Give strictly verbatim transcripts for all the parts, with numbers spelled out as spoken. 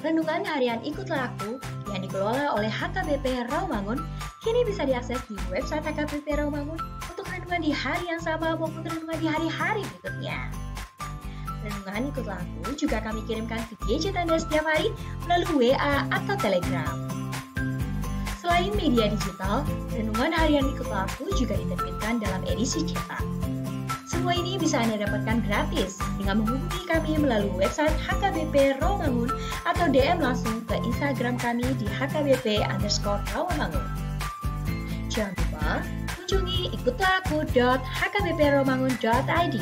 Renungan harian Ikutlah Aku yang dikelola oleh H K B P Rawamangun kini bisa diakses di website H K B P Rawamangun untuk renungan di hari yang sama maupun renungan di hari-hari berikutnya. Renungan Ikutlah Aku juga kami kirimkan ke gadget Anda setiap hari melalui W A atau Telegram. Selain media digital, renungan harian Ikutlah Aku juga diterbitkan dalam edisi cetak. Semua ini bisa Anda dapatkan gratis dengan menghubungi kami melalui website H K B P Rawamangun atau D M langsung ke Instagram kami di H K B P underscore Rawamangun. Jangan lupa kunjungi ikutlah aku dot H K B P rawamangun dot I D.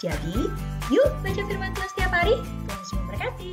Jadi, yuk baca firman Tuhan setiap hari. Tuhan Yesus memberkati.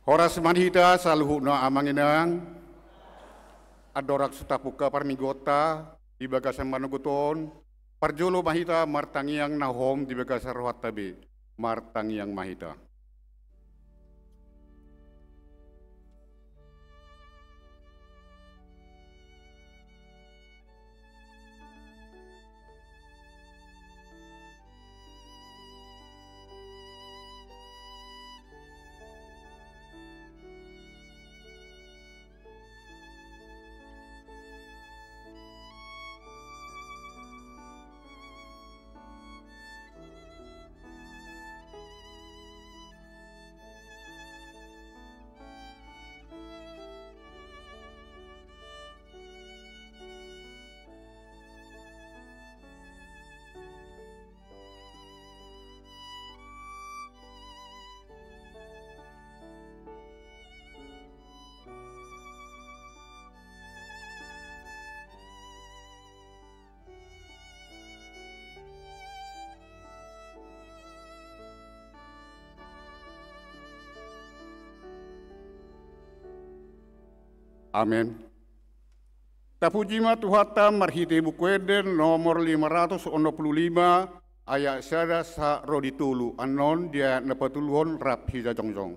Horas ma di hita saluhutna amang inang. Andorang so tapungka parmingguonta di bagasan manogot on, parjolo ma hita martangiang na hohom di bagasan rohanta be. Martangiang ma hita. Amen. Tapuji ma Tuhanta marhite Buku Ende nomor lima ratus onom pulu lima, ayat sada sahat ro di tolu. Annon di ayat na patoluhon rap hita jongjong.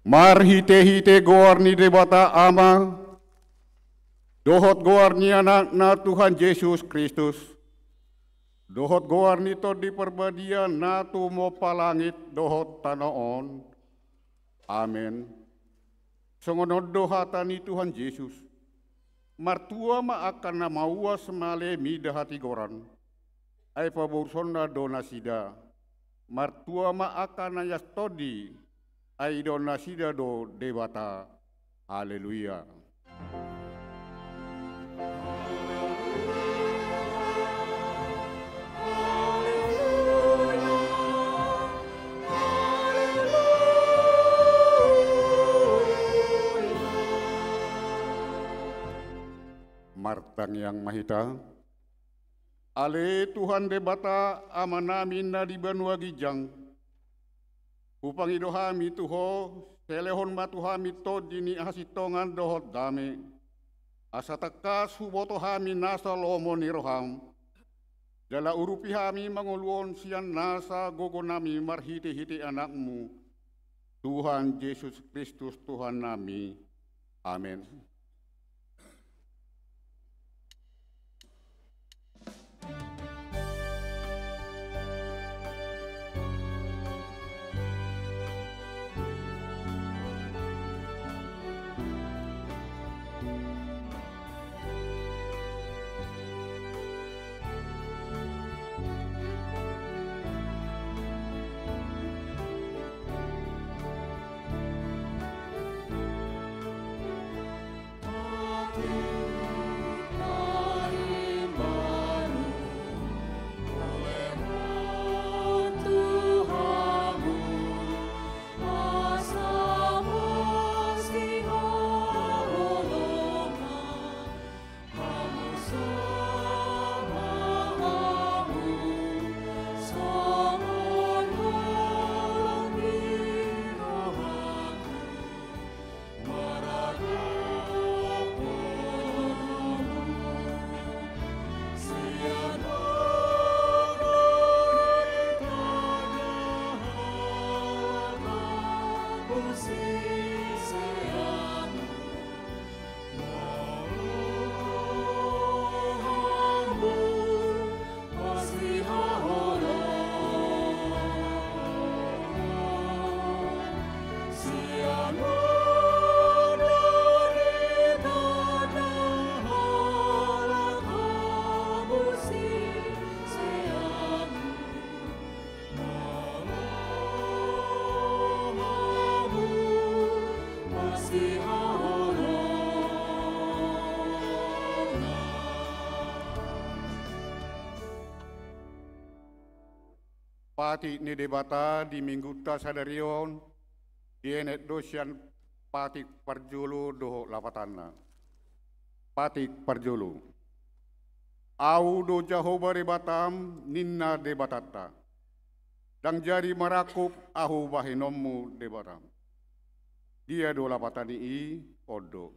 Marhite-hite goar ni Debata Ama, dohot goar ni Anakna Tuhan Jesus Kristus, dohot goar ni Tondi Parbadia na tumompa langit dohot tano on. Amen. Songon on do hata ni Tuhan Jesus: Martua ma angka na mauas male mida hatigoran, ai paborusonna do nasida. Martua ma angka na ias tondi, ai idaon nasida do Debata. Haleluya. Martangiang ma hita. Ale Tuhan Debata, Amanami na di banua ginjang, hupangido hami tu Ho, sai lehon ma tu hami tondi ni hasintongan dohot dame, asa tangkas huboto hami nasa lomo ni roham, jala urupi hami mangoluhon sian nasa gogonami marhite-hite Anakmu, Tuhan Jesus Kristus Tuhannami. Amen. Patik ni Debata di Minggunta sadari on dienet do sian patik parjolo dohot lapatanna. Patik parjolo. Ahu do Jahowa Debatam, ninna Debatanta. Ndang jadi marangkup Ahu bahenonmu Debatam. Dia do lapatan ni i? On do.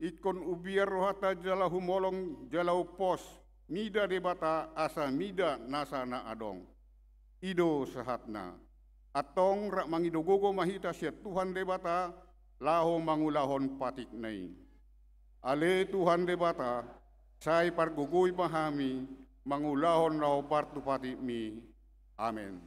Ingkon umbiar rohanta jala humolong jala umpos mida Debata asa mida nasa na adong. I do sahatna. Antong rap mangido gogo ma hita sian Tuhan Debata laho mangulahon patikna i. Ale Tuhan Debata, sai pargogoi ma hami mangulahon na hombar tu patikmi. Amen.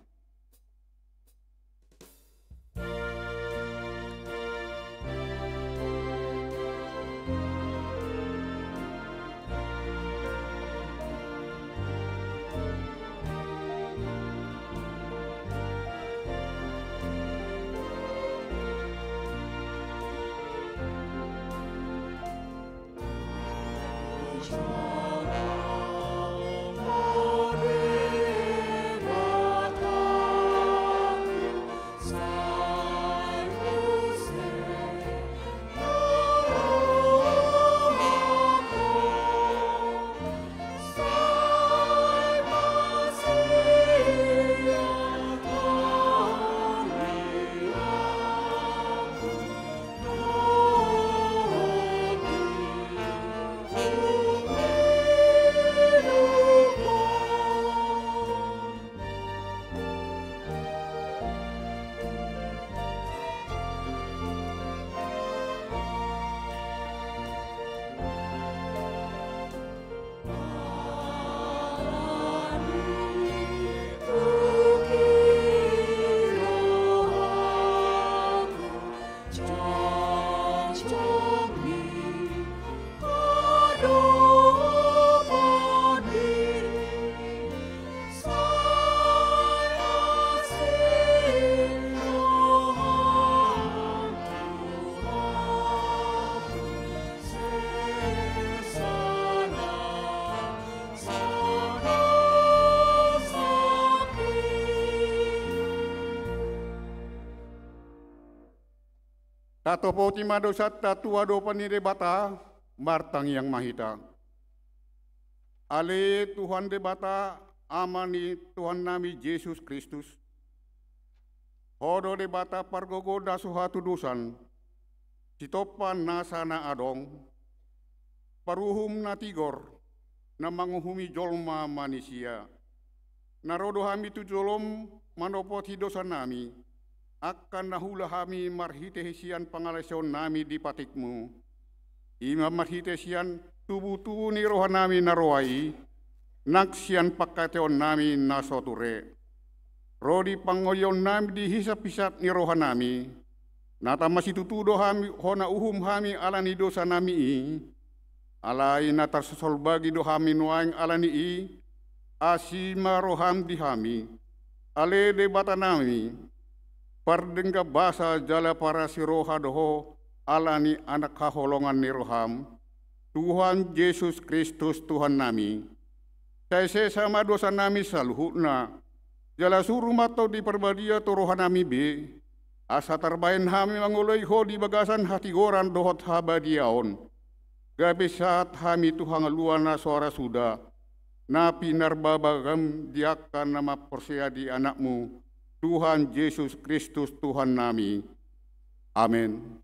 Tatopoti ma dosanta tu adopan ni Debata. Martangiang ma hita. Ale Tuhan Debata, Ama ni Tuhannami Jesus Kristus, Ho do Debata pargogo na so hatudosan, sitompa nasa na adong, paruhum na tigor, na manguhumi jolma manisia. Na ro do hami tu jolom manopoti dosanami, angka na huula hami marhite sian pangalaosionnami di patikmu. I ma marhite sian tubutubu ni rohanami na roa i, nang sian pangkataionami na so ture. Ro di pangoionnami di hisaphisap ni rohanami, na tama situtu do hami hona uhum hami ala ni dosanami i, alai na tarsosolbagi do hami nuaeng ala ni i, asi ma roham di hami. Ale Debatanami, pardenggan basa jala parasiroha do Ho ala ni Anak haholongan ni roham, Tuhan Jesus Kristus Tuhannami. Sai sesa ma dosanami saluhutna, jala suru ma Tondi Parbadia tu rohanami be, asa tarbahen hami mangoloi Ho di bagasan hatigoran dohot habadiaon. Gabe sahat hami tu hangoluan na so ra suda, na pinarbabagam di angka na mamporsea di Anakmu, Tuhan Jesus Kristus Tuhannami. Amen.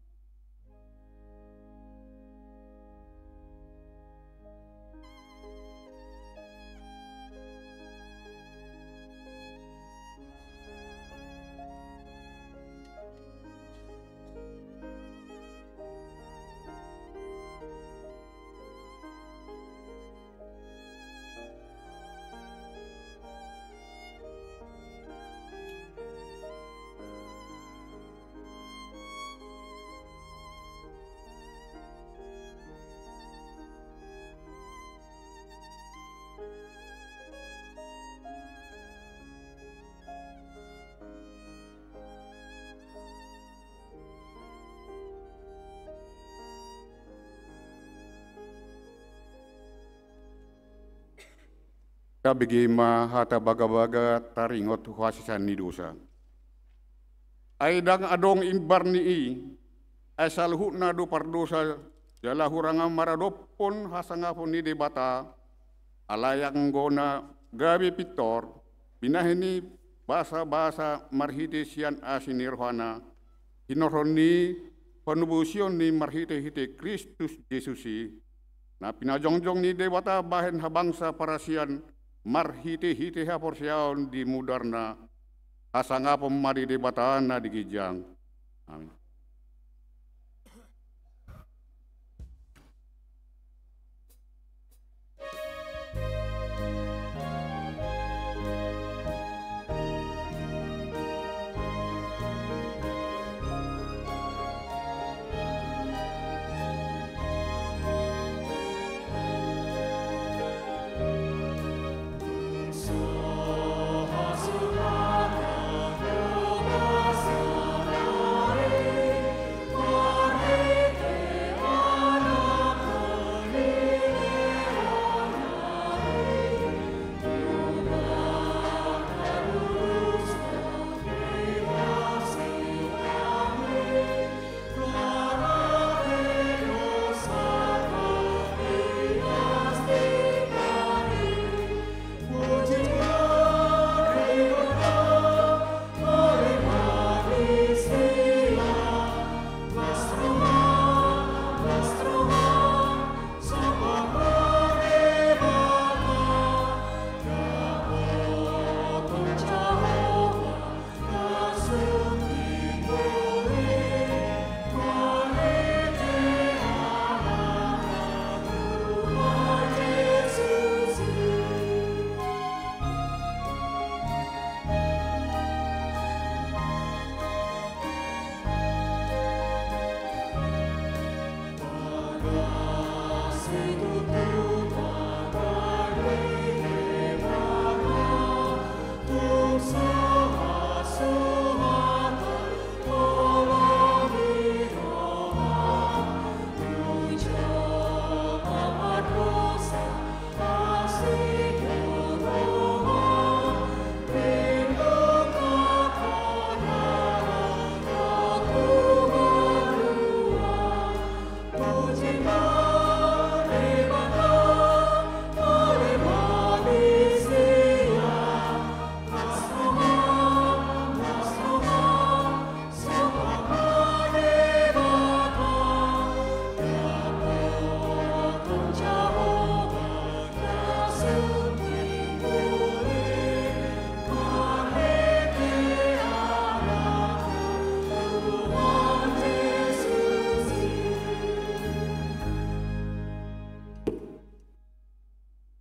Tabege ma hata bagabaga taringot tu hasesaan ni dosa. Ai ndang adong imbar ni i, ai saluhutna do pardosa, jala hurang maradophon hasangapon ni Debata, alai anggo na gabe pintor, binahen ni basabasa marhite sian asi ni rohana, hinorhon ni panobusion ni marhitehite Kristus Jesus i, na pinajongjong ni Debata bahen habangsa parasian marhitehite haporseaon di mudarna, hasangapon ma di Debata na di ginjang. Amin.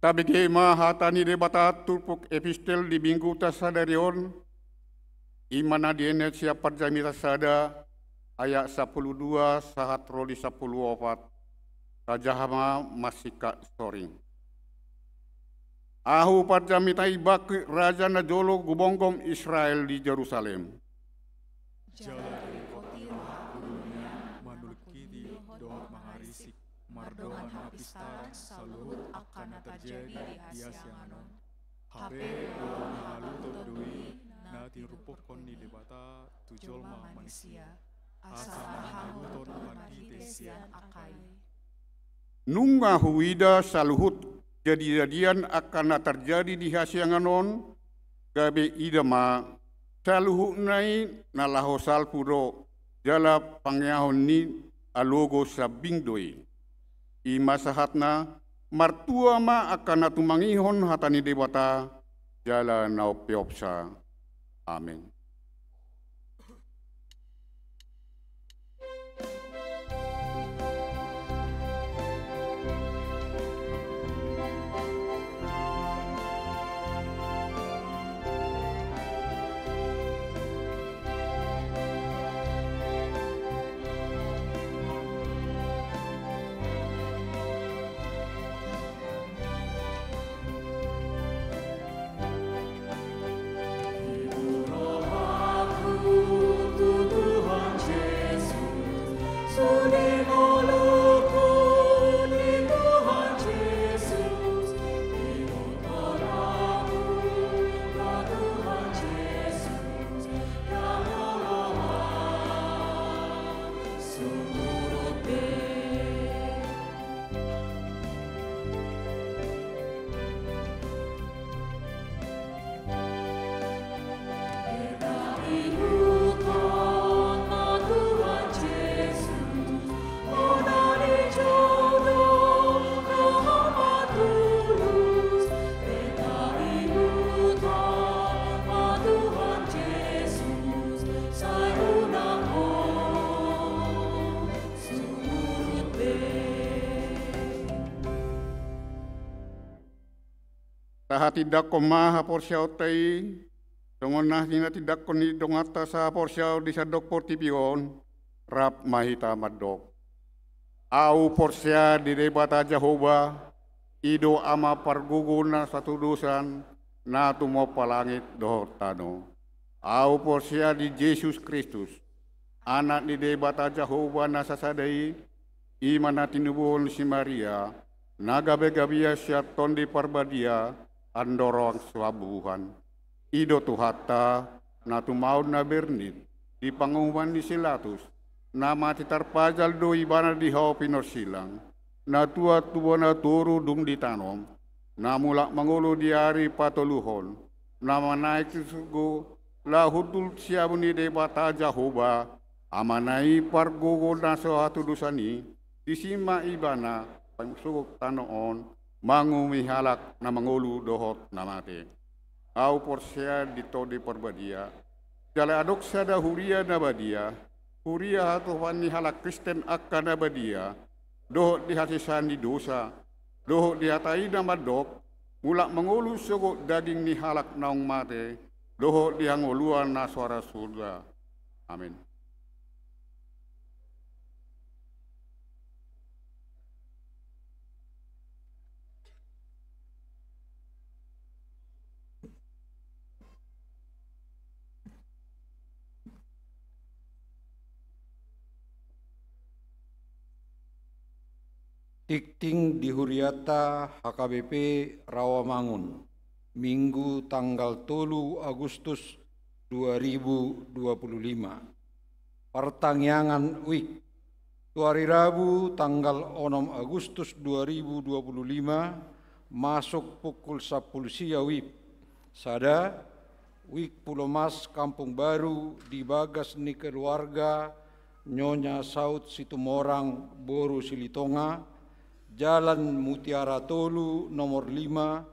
Tabege ma hata ni Debata turpuk epistel di Mingguta sadari on, i ma na dienet sian Parjamita sada ayat sampulu dua sahat ro di sampulu opat. Tajaha ma mansingkat soring. Ahu parjamita i bangkit raja na jolo gumomgom Israel di Jerusalem. Jala diringkoti rohangku dungkon manulingkiti dohot mangarisik mardongan hapistaran saluhut angka na tarjadi di hasiangan on. Hape dohot haluton do i na tinurumpukkon ni Debata tu jolma manisia, asa marhaluton marhite sian angka i. Nunga huida saluhut jadijadian angka na tarjadi di hasiangan on, gabe ida ma, saluhutna i na laho salpu do, jala pangeahon ni alogo sambing do i. I ma sahatna, martua ma angka na tumangihon hata ni Debata, jala na umpeopsa. Amen. Tahatindangkon ma haporseaonta i, songon na tinatindangkon ni donganta sahaporseaon di sandok portibi on, rap ma hita mandok. Ahu porsea di Debata Jahowa, i do Ama pargogo na so hatudosan, na tumompa langit dohot tano. Ahu porsea di Jesus Kristus, Anak ni Debata Jahowa na sasada i, i ma na tinubuhon si Maria, na gabegabean sian Tondi Parbadia, andorang so hambubuhan. I do Tuhanta, na tumaon na bernit, di panguhuman ni si Latus, na mate tarpajal do ibana di hau pinorsilang, na tuat tu bona toru dung ditanom, na mulak mangolu di ari patoluhon, na manaek tu surgo, laho hundul siamun ni Debata Jahowa, Amana i pargogo na so hatudosan i, disi ma ibana, paimsogok tano on, manguhumi halak na mangolu dohot na mate. Ahu porsea di Tondi Parbadia, jala adong sada huria na badia, huria hatuhan ni halak Kristen angka na badia, dohot di hasesaan ni dosa, dohot di hata i na mandok, mulak mangolu sogot daging ni halak naung mate, dohot di hangoluan na so ra surga. Amen. Tingting di huriata H K B P Rawamangun, Minggu tanggal tolu Agustus dua ribu dua puluh lima. Partangiangan wijk. Tu ari Rabu tanggal onom Agustus dua ribu dua puluh lima, masuk pukul sampulu sia wijk. Sada, wijk Pulomas Kampung Baru di bagas ni keluarga Nyonya Saud Situmorang boru Silitonga, Jalan Mutiara tolu nomor lima,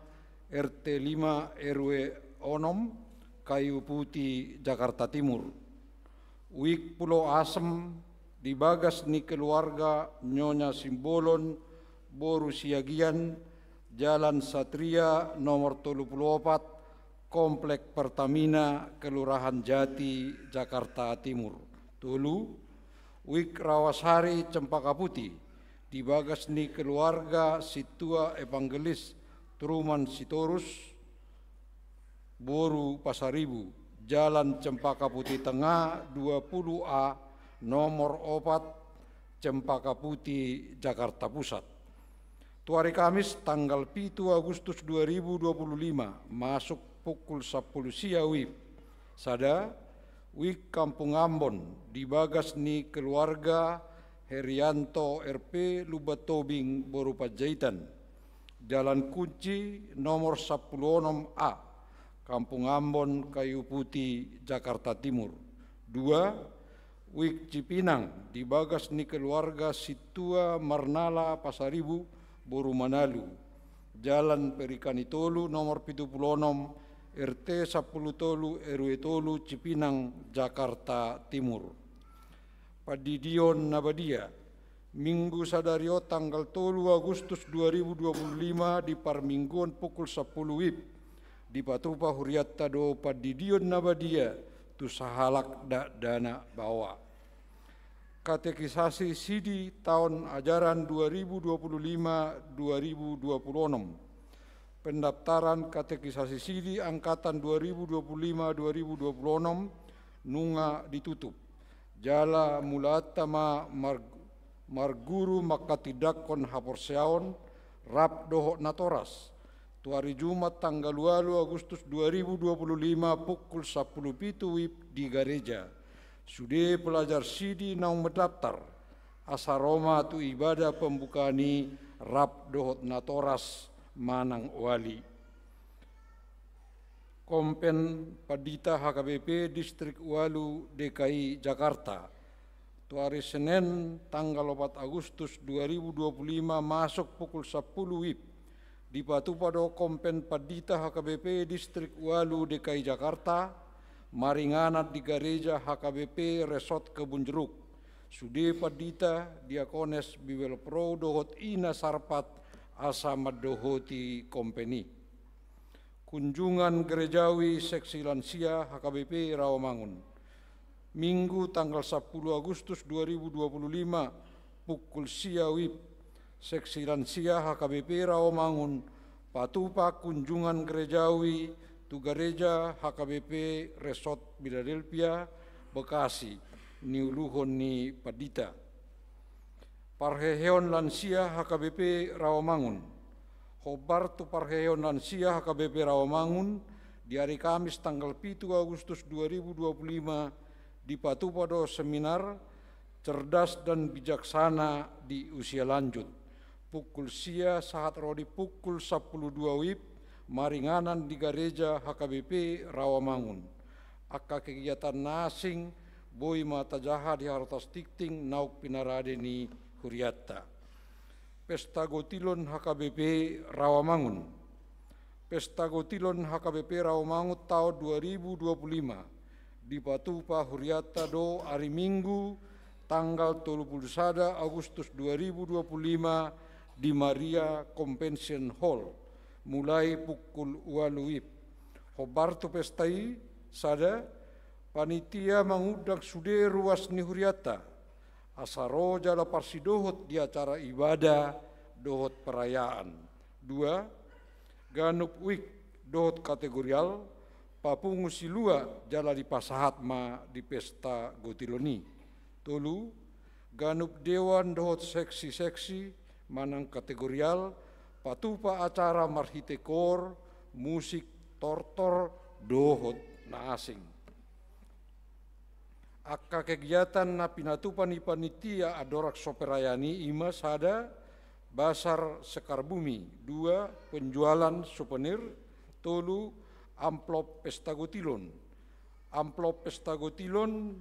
R T lima R W onom, Kayu Putih, Jakarta Timur. Wijk Pulo Asem di bagas ni keluarga Nyonya Simbolon boru Siagian, Jalan Satria nomor tolu pulu opat, Komplek Pertamina, Kelurahan Jati, Jakarta Timur. Tolu, Wijk Rawasari Cempaka Putih, di bagas ni keluarga Sintua Evangelis Truman Sitorus, boru Pasaribu, Jalan Cempaka Putih Tengah dua puluh A, nomor opat, Cempaka Putih, Jakarta Pusat. Tu ari Kamis tanggal pitu Agustus dua ribu dua puluh lima, masuk pukul sampulu sia WIB. Sada, Wijk Kampung Ambon, di bagas ni keluarga Herianto R P Lumban Tobing boru Panjaitan, Jalan Kunci nomor sampulu onom A, Kampung Ambon, Kayu Putih, Jakarta Timur. Dua, Wijk Cipinang, di bagas ni keluarga Sintua Marnala Pasaribu boru Manalu, Jalan Perikani tolu nomor pitu pulu onom, R T sampulu tolu, R W tolu, Cipinang, Jakarta Timur. Pandidion na badia. Minggu sadari on tanggal tolu Agustus dua ribu dua puluh lima di parmingguon pukul sampulu WIB, dipatupa hurianta do pandidion na badia tu sahalak dakdanak baoa. Katekisasi sidi taon ajaran dua ribu dua puluh lima dua ribu dua puluh onom. Pendaftaran katekisasi sidi angkatan dua ribu dua puluh lima dua ribu dua puluh onom nunga ditutup. Jala mulaanta ma mar-, marguru manghatindanghon haporseaon rap dohot natoras. Tu ari Jumat tanggal ualu Agustus dua ribu dua puluh lima pukul sampulu pitu WIB di gareja. Sude pelajar sidi naung mendaftar, asa ro ma tu ibadah pembukaan i rap dohot natoras manang wali. Kompen Pandita H K B P Distrik ualu D K I Jakarta. Tu ari Senen tanggal opat Agustus dua ribu dua puluh lima masuk pukul sampulu WIB, dipatupa do Kompen Pandita H K B P Distrik ualu D K I Jakarta, maringanan di gareja H K B P Resort Kebun Jeruk. Sude pandita, diakones, bibelvrouw dohot ina sarpat asa mandohoti kompen i. Kunjungan gerejawi seksi lansia H K B P Rawamangun. Minggu tanggal sampulu Agustus dua ribu dua puluh lima, pukul sia WIB, seksi lansia H K B P Rawamangun patupa kunjungan gerejawi tu gareja H K B P Resort Philadelphia, Bekasi, niuluhon ni pandita. Parheheon lansia H K B P Rawamangun. Hombar tu parheheon lansia H K B P Rawamangun, di ari Kamis tanggal pitu Agustus dua ribu dua puluh lima, dipatupa do seminar Cerdas dan Bijaksana di Usia Lanjut. Pukul sia sahat ro di pukul sampulu dua WIB, maringanan di gareja H K B P Rawamangun. Angka kegiatan na asing boi ma tajaha di harotas tingting naung pinarade ni hurianta. Pesta Gotilon H K B P Rawamangun. Pesta Gotilon H K B P Rawamangun taon dua ribu dua puluh lima dipatupa hurianta do ari Minggu tanggal tolu pulu sada Agustus dua ribu dua puluh lima di Maria Convention Hall, mulai pukul ualu WIB. Hombar tu pesta i, sada, panitia mangundang sude ruas ni hurianta asa ro jala parsidohot di acara ibadah dohot perayaan. Dua, ganup wijk dohot kategorial papungu silua jala dipasahat ma di pesta Gotilon i. Tolu, ganup dewan dohot seksi-seksi manang kategorial patupa acara marhite koor, musik, tortor dohot na asing. Angka kegiatan na pinatupa ni panitia andorang so perayaan i ima: sada, Basar Sekar Bumi; dua, penjualan souvenir; tolu, amplop pesta Gotilon. Amplop pesta Gotilon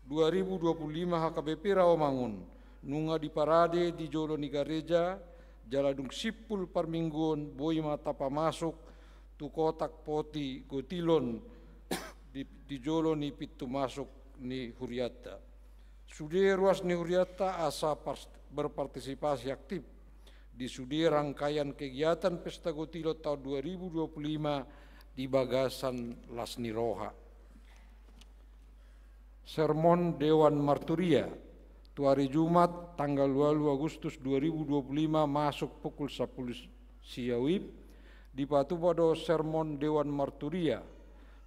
dua ribu dua puluh lima H K B P Rawamangun nunga diparade di jolo ni gareja, jala dung simpul parmingguon boi ma tapamasuk tu kotak poti Gotilon di, di jolo ni pintu masuk ni hurianta. Sude ruas ni hurianta asa pars-, berpartisipasi aktif. di sude rangkaian kegiatan Pesta Gotilon taon dua ribu dua puluh lima di bagasan las ni roha. Sermon Dewan Marturia tu ari Jumat tanggal ualu Agustus dua ribu dua puluh lima masuk pukul sampulu sia uip, dipatupa do sermon Dewan Marturia,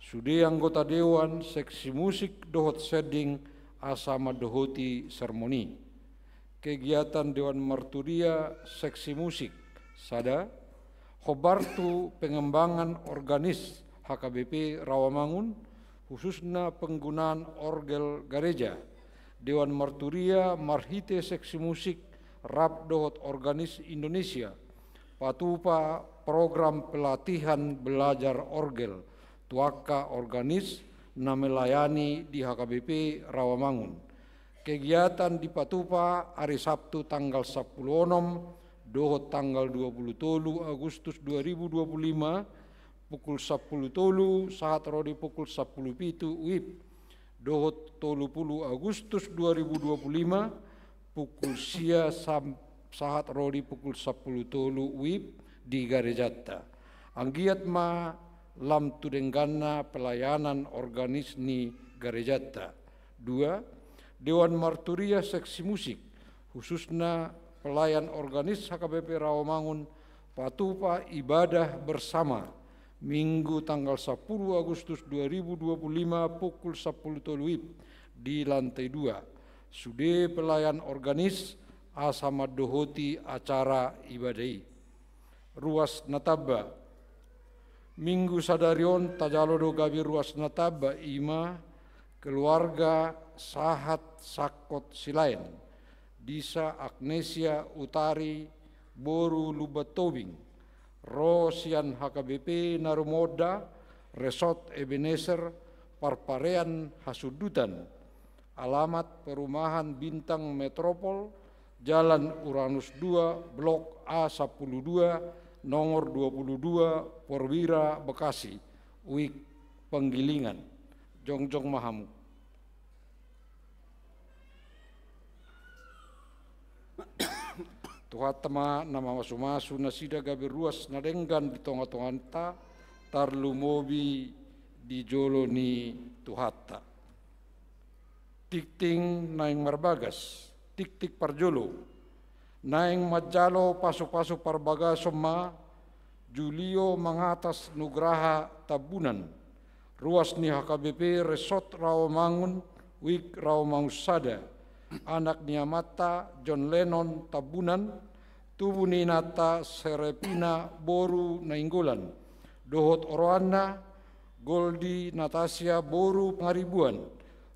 sude anggota dewan, seksi musik dohot sending asa mandohoti sermon i. Kegiatan Dewan Marturia seksi musik, sada, hombar tu pengembangan organis H K B P Rawamangun, khususna penggunaan orgel gareja. Dewan Marturia marhite seksi musik rap dohot organis Indonesia patupa program pelatihan belajar orgel tu angka organis na melayani di H K B P Rawamangun. Kegiatan dipatupa ari Sabtu tanggal sampulu onom dohot tanggal dua puluh tolu Agustus dua ribu dua puluh lima, pukul sampulu tolu sahat ro di pukul sampulu pitu uip, dohot tolu puluh Agustus dua ribu dua puluh lima, pukul sia sam-, sahat ro di pukul sampulu tolu uip di garejanta. Anggiat ma lam tu dengganna pelayanan organis ni garejanta. Dua, Dewan Marturia seksi musik, khususna pelayan organis H K B P Rawamangun patupa ibadah bersama Minggu tanggal sampulu Agustus dua ribu dua puluh lima pukul sampulu tolu uip di lantai dua. Sude pelayan organis asa mandohoti acara ibadah i. Ruas na tamba. Minggu sadari on tajalo do gabe ruas na tamba, i ma keluarga sahat sangkot Silaen, Disa Agnesia Utari boru Lumban Tobing, ro sian H K B P Narumonda, Resort Ebenezer, Parparean Hasundutan. Alamat perumahan Bintang Metropol, Jalan Uranus dua, Blok A sampulu dua, nomor dua puluh dua, Porwira, Bekasi, Wik Penggilingan. Jongjong ma hamu. Tuhanta ma na mamasumasu nasida gabe ruas na denggan di tongatonganta, tarlumobi di jolo ni Tuhanta. Tingting naeng marbagas, tingting parjolo. Naeng manjalo pasupasu parbagason ma Julio Mangatas Nugraha Tambunan, ruas ni H K B P Resort Rawamangun, Wik Rawamangun Sada, anak ni amanta John Lennon Tambunan, tubu ni inanta Serepina boru Nainggolan, dohot oroanna Goldi Natasia boru Pangaribuan,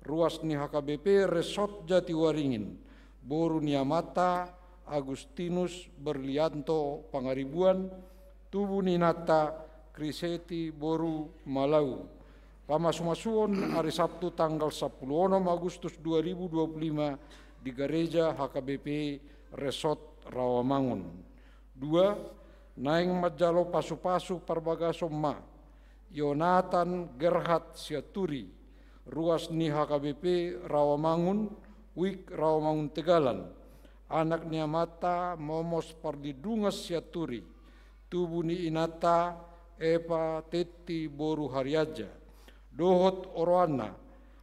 ruas ni H K B P Resort Jatiwaringin, boru ni amanta Agustinus Berlianto Pangaribuan, tubu ni inanta Kriseti boru Malau. Pamasumasuon ari Sabtu tanggal sampulu onom Agustus dua ribu dua puluh lima di Gareja H K B P Resort Rawamangun. Dua, naeng manjalo pasupasu parbagason ma Yonatan Gerhard Sianturi, ruas ni H K B P Rawamangun, Wik Rawamangun Tegalan, anak ni amanta Momos Parlindungan Sianturi, tubu ni inanta Epa Tetti boru Harianja, dohot oroanna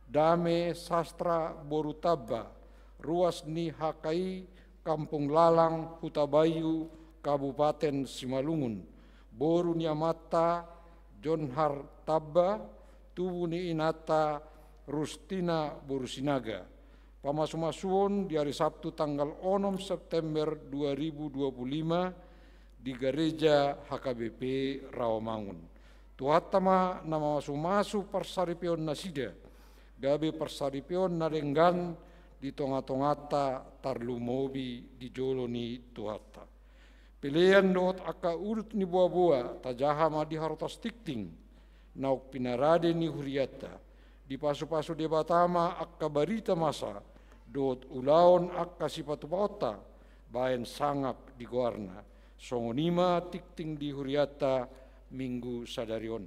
Dame Sastra boru Tamba, ruas ni H K I Kampung Lalang, Hutabayu, Kabupaten Simalungun, boru ni amanta Jonhar Tamba, tubu ni inanta Rustina boru Sinaga. Pamasumasuon di ari Sabtu tanggal onom September dua ribu dua puluh lima di Gareja H K B P Rawamangun. Tuhanta ma na mamasumasu parsaripeon nasida, gabe parsaripeon na denggan di tongatonganta, tarlumobi di jolo ni Tuhanta. Pelean dohot angka udut ni boaboa tajaha ma di harotas tingting naung pinarade ni hurianta. Dipasupasu Debata ma angka barita masa dohot ulaon angka sipatupaonta baen sangap di goarna. Songon i ma tingting di hurianta minggu sadari on.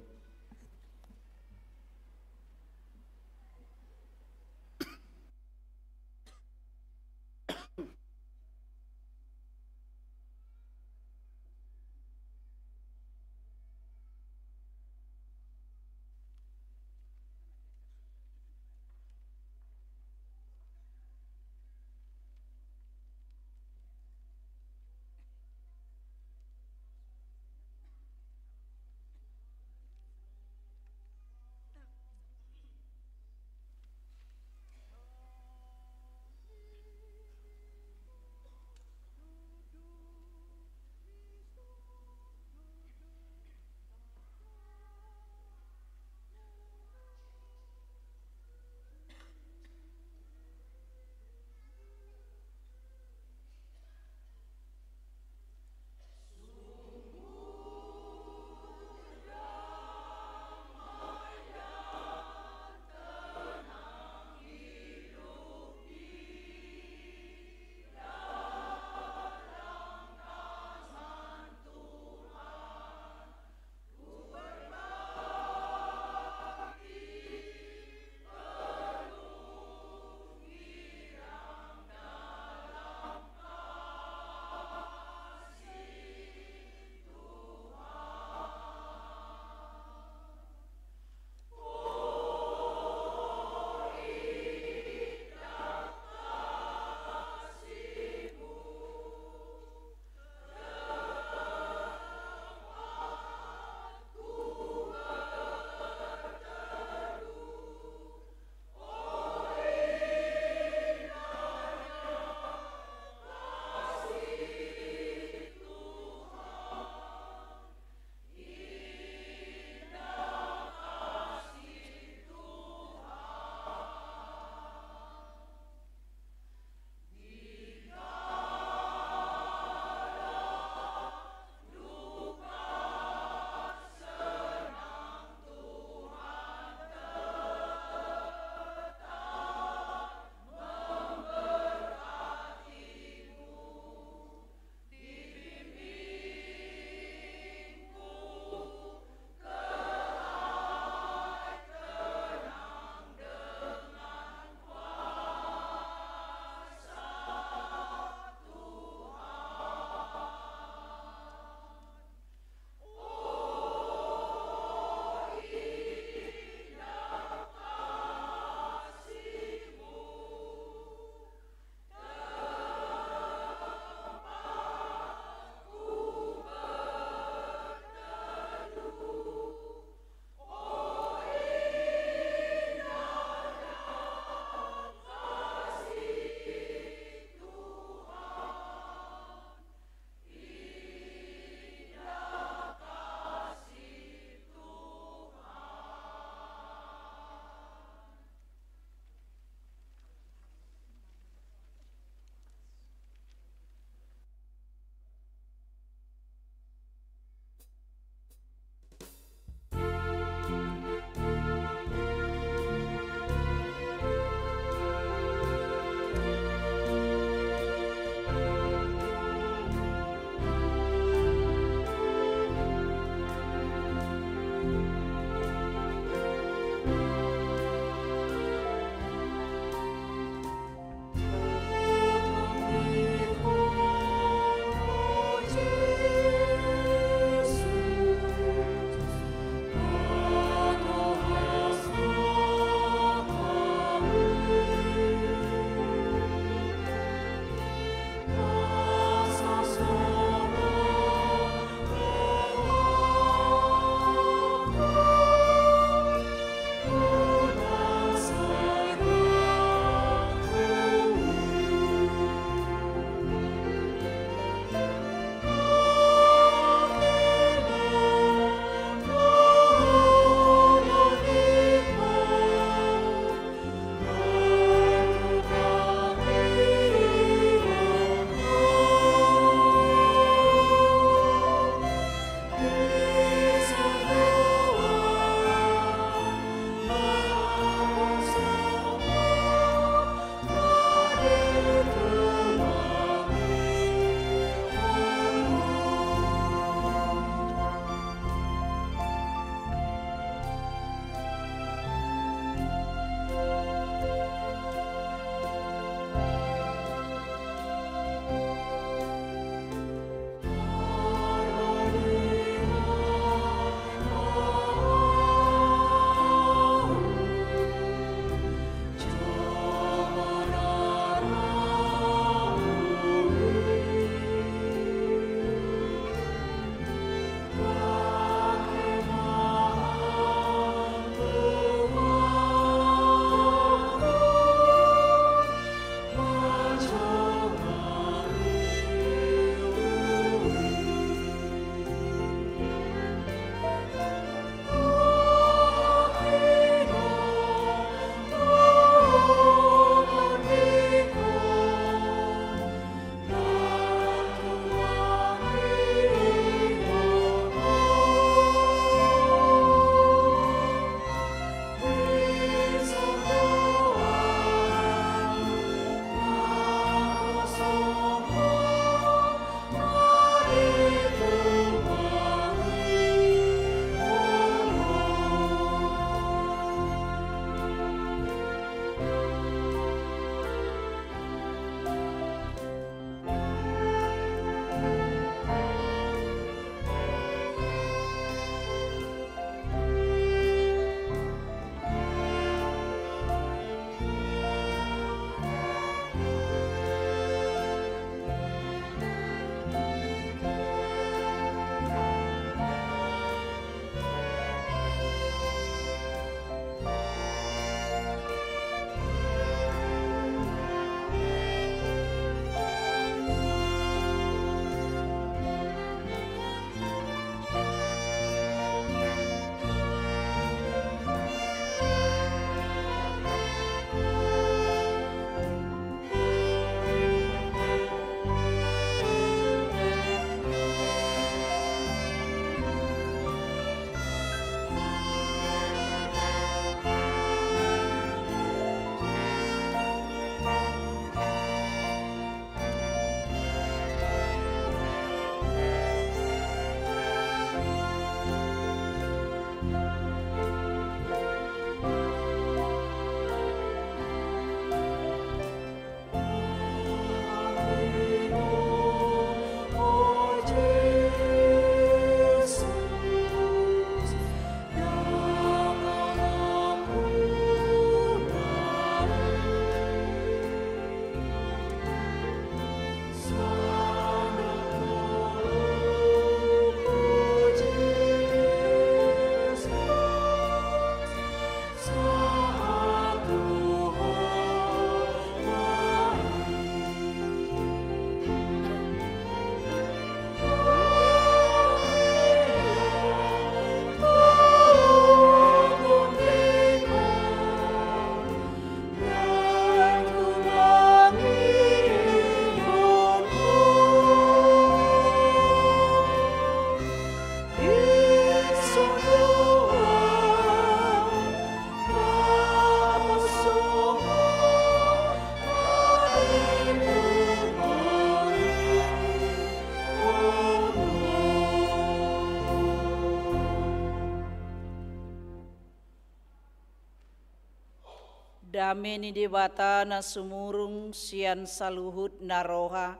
Dame ni Debata na sumurung sian saluhut na roha,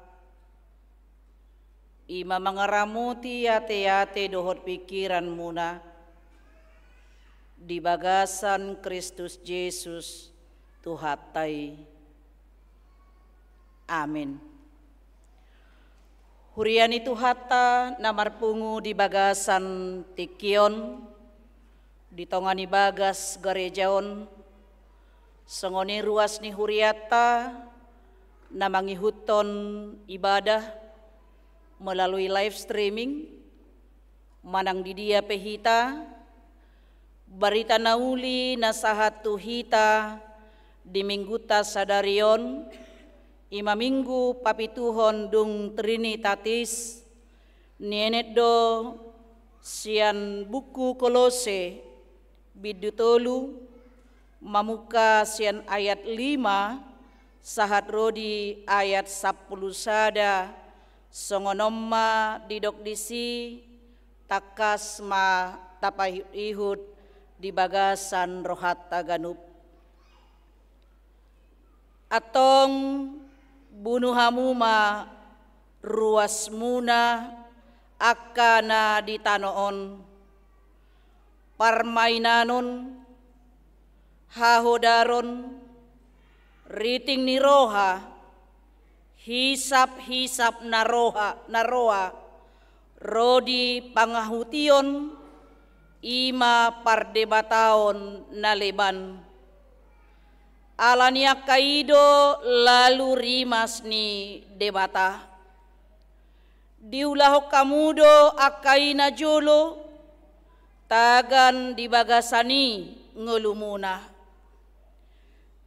i ma mangaramoti ateate dohot pingkiranmuna di bagasan Kristus Jesus Tuhanta i. Amin. Huria ni Tuhanta na marpungu di bagasan tingki on, di tonga ni bagas gareja on, songon i ruas ni hurianta na mangihuthon ibadah melalui live streaming, manang di dia pe hita, barita na uli na sahat tu hita di minggunta sadari on, i ma minggu papituhon dung Trinitatis, nienet do sian buku Kolose, bindu tolu, mamungka sian ayat lima sahat ro di ayat sampulu sada, songon on ma didok disi, tangkas ma tapaihut-ihut di bagasan rohanta ganup. Antong bunu hamu ma ruasmuna angka na di tano on, parmainanon, hahodaron, riting ni roha, hisap-hisap na roha, na roa, ro di pangahution, i ma pardebataon na leban. Ala ni angka i do lalu rimas ni Debata. Diulahon hamu do angka i na jolo, tagan di bagasan i ngolumuna.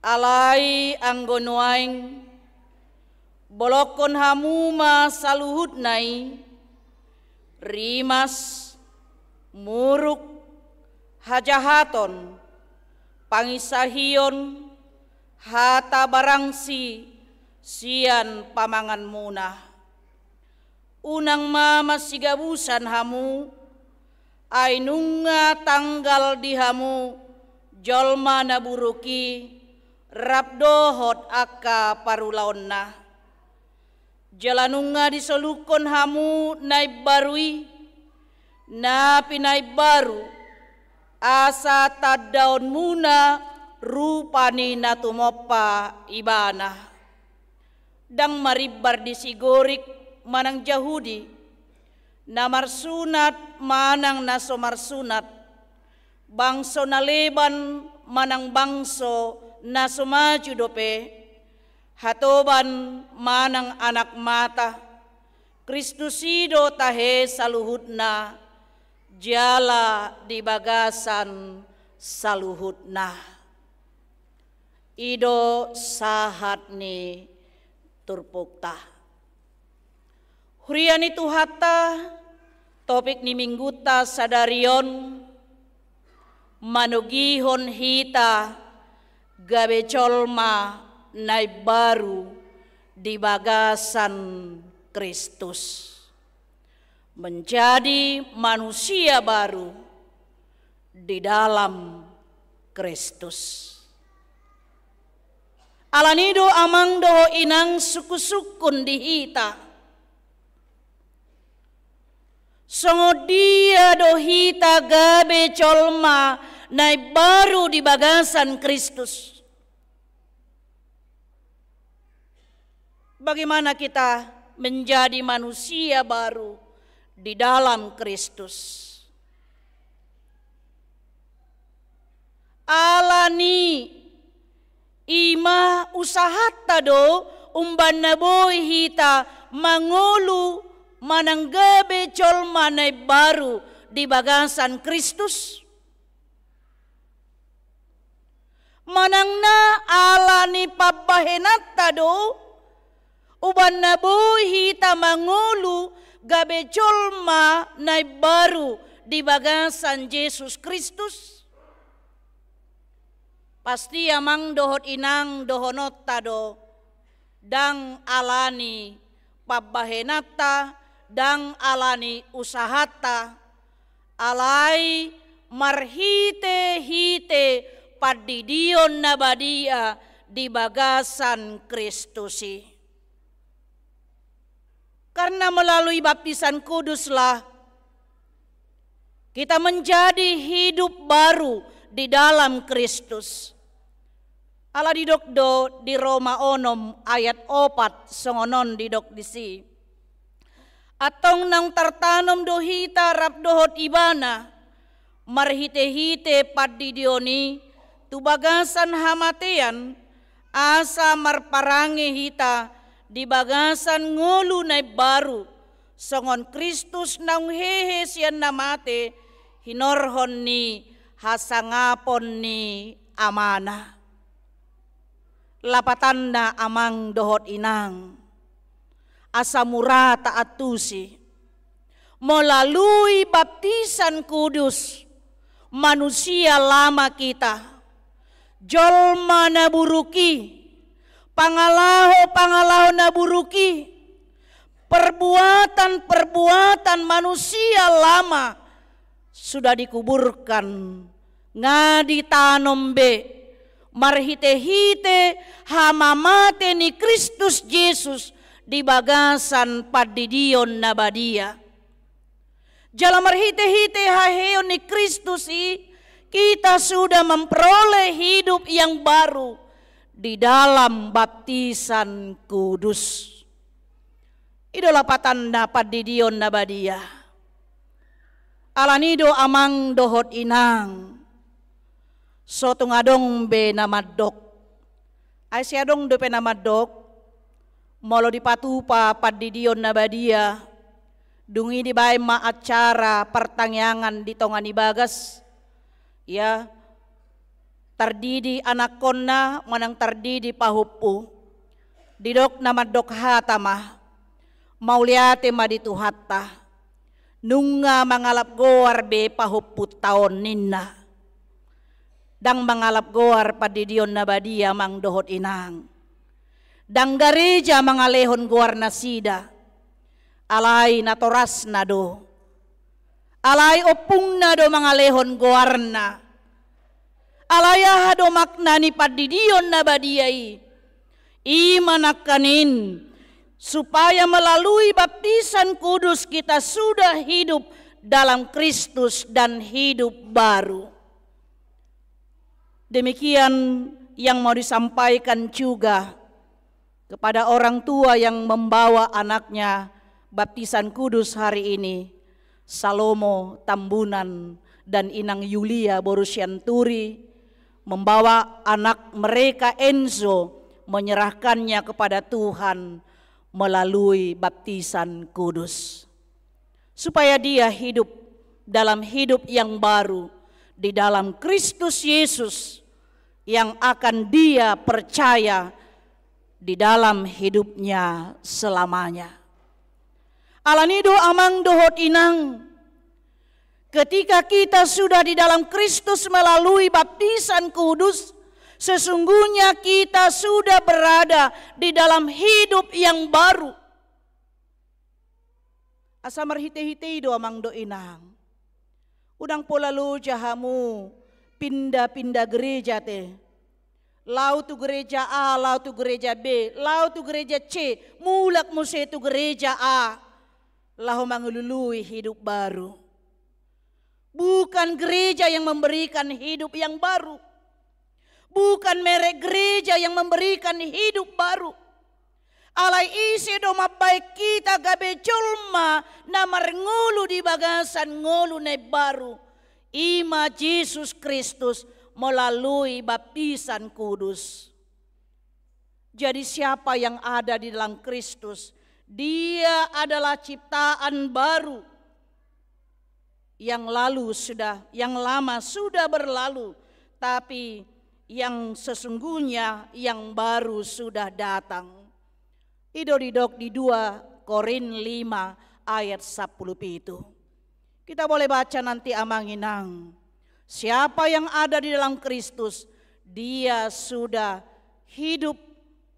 Alai anggo nuaeng, bolongkon hamu ma saluhutna i, rimas, muruk, hajahaton, panginsahion, hata barangsi sian pamanganmuna. Unang ma masigabusan hamu, ai nunga tanggal di hamu jolma na buruk i, rap dohot angka parulaonna. Jala nunga disolukhon hamu na imbaru i, na pinaimbaru, asa tandaonmuna rupa ni na tumompa ibana. Ndang marimbar disi Gorik manang Jahudi, na marsunat manang na so marsunat, bangso na leban manang bangso na so maju dope, hatoban manang anak mata, Kristus i do tahe saluhutna, jala di bagasan saluhutna. I do sahat ni turpukta. Huria ni Tuhanta, topik ni minggunta sadari on, manogihon hita gabe jolma na imbaru di bagasan Kristus. Menjadi manusia baru di dalam Kristus. Ala ni do amang dohot inang sungkunsungkun di hita. Songon dia do hita gabe jolma na imbaru di bagasan Kristus. Bagaimana kita menjadi manusia baru di dalam Kristus? Ala ni i ma usahanta do umbahen na boi hita mangolu manang gabe jolma na imbaru di bagasan Kristus. Manang na ala ni pambahenanta do, umbahen na boi hita mangolu gabe jolma na imbaru di bagasan Jesus Kristus. Pasti amang dohot inang dohononta do, ndang ala ni pambahenanta, ndang ala ni usahanta, alai marhitehite pandidion na badia di bagasan Kristus i. Karena melalui baptisan kuduslah kita menjadi hidup baru di dalam Kristus. Ala didok do di Roma onom ayat opat songon on didok disi. Antong naung tartanom do hita rap dohot Ibana, marhite-hite pandidion i tu bagasan hamatean, asa marparange hita di bagasan ngolu na imbaru, songon Kristus naung hehe sian na mate, hinorhon ni hasangapon ni Amana. Lapatanna amang dohot inang, asa mura taantusi, melalui baptisan kudus, manusia lama kita, jolma na buruk i, pangalaho-pangalaho na buruk i, perbuatan-perbuatan manusia lama sudah dikuburkan, nga ditanom be marhite-hite hamamate ni Kristus Jesus di bagasan pandidion na badia. Jala marhite-hite haheheon ni Kristus i, kita sudah memperoleh hidup yang baru di dalam baptisan kudus. I do lapatanna pandidion na badia. Alani do amang dohot inang, so tung adong be na mandok. Ai sai adong dope na mandok, molo dipatupa pandidion na badia, dung i dibaen ma acara partangiangan di tonga ni bagas, ya, tardidi anakkonna manang tardidi pahompu. Didok na mandok hata ma, mauliate ma di Tuhanta, nunga mangalap goar be pahompunta on ninna. Ndang mangalap goar pandidion na badia amang dohot inang. Ndang gareja mangalehon goar nasida. Alai natorasna do. Alai ompungna do mangalehon goarna. Alai aha do makna ni pandidion na badia i? I ma nangkaning, supaya melalui baptisan kudus kita sudah hidup dalam Kristus dan hidup baru. Demikian yang mau disampaikan juga kepada orang tua yang membawa anaknya baptisan kudus hari ini, Salomo Tambunan dan Inang Yulia boru Sianturi, membawa anak mereka Enzo, menyerahkannya kepada Tuhan melalui baptisan kudus. Supaya dia hidup dalam hidup yang baru di dalam Kristus Yesus yang akan dia percaya di dalam hidupnya selamanya. Alani do amang dohot inang, ketika kita sudah di dalam Kristus melalui baptisan kudus, sesungguhnya kita sudah berada di dalam hidup yang baru. Asa marhite-hite i do amang dohot inang. Unang pola loja hamu pinda-pinda gereja te. Laho tu gereja A, laho tu gereja B, laho tu gereja C, mulak muse tu gereja A. Laho mangalului hidup baru. Bukan gereja yang memberikan hidup yang baru. Bukan merek gereja yang memberikan hidup baru. Alai ise do mambahen hita gabe jolma na marngolu di bagasan ngolu na imbaru? I ma Jesus Kristus melalui baptisan kudus. Jadi siapa yang ada di dalam Kristus, dia adalah ciptaan baru. Yang lalu sudah, yang lama sudah berlalu, tapi yang sesungguhnya yang baru sudah datang. I do didok di dua Korin lima ayat sampulu pitu. Kita boleh baca nanti amang inang. Siapa yang ada di dalam Kristus, dia sudah hidup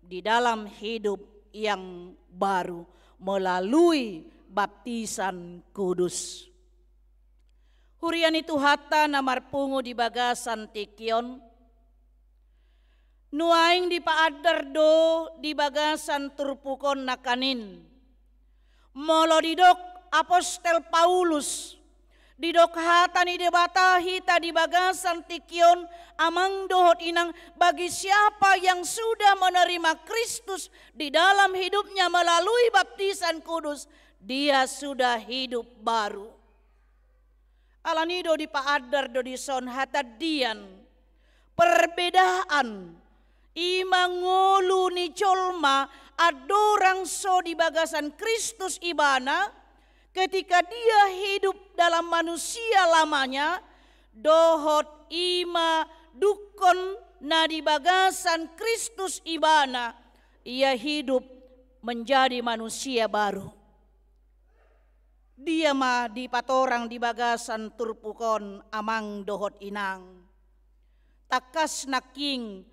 di dalam hidup yang baru melalui baptisan kudus. Huria ni Tuhanta na marpungu di bagasan tingki on, Nuaeng dipaandar do di bagasan turpuk on nangkaning. Molo didok apostel Paulus, didok hata ni Debata hita di bagasan tingki on, amang dohot inang, bagi siapa yang sudah menerima Kristus di dalam hidupnya melalui baptisan kudus, dia sudah hidup baru. Alani do dipaandar do dison hatandian, perbedaan, i ma ngolu ni jolma andorang so di bagasan Kristus ibana, ketika dia hidup dalam manusia lamanya, dohot i ma dungkon na di bagasan Kristus ibana, ia hidup menjadi manusia baru. Dia ma dipatorang di bagasan turpuk on, amang dohot inang. Tangkas nangkin,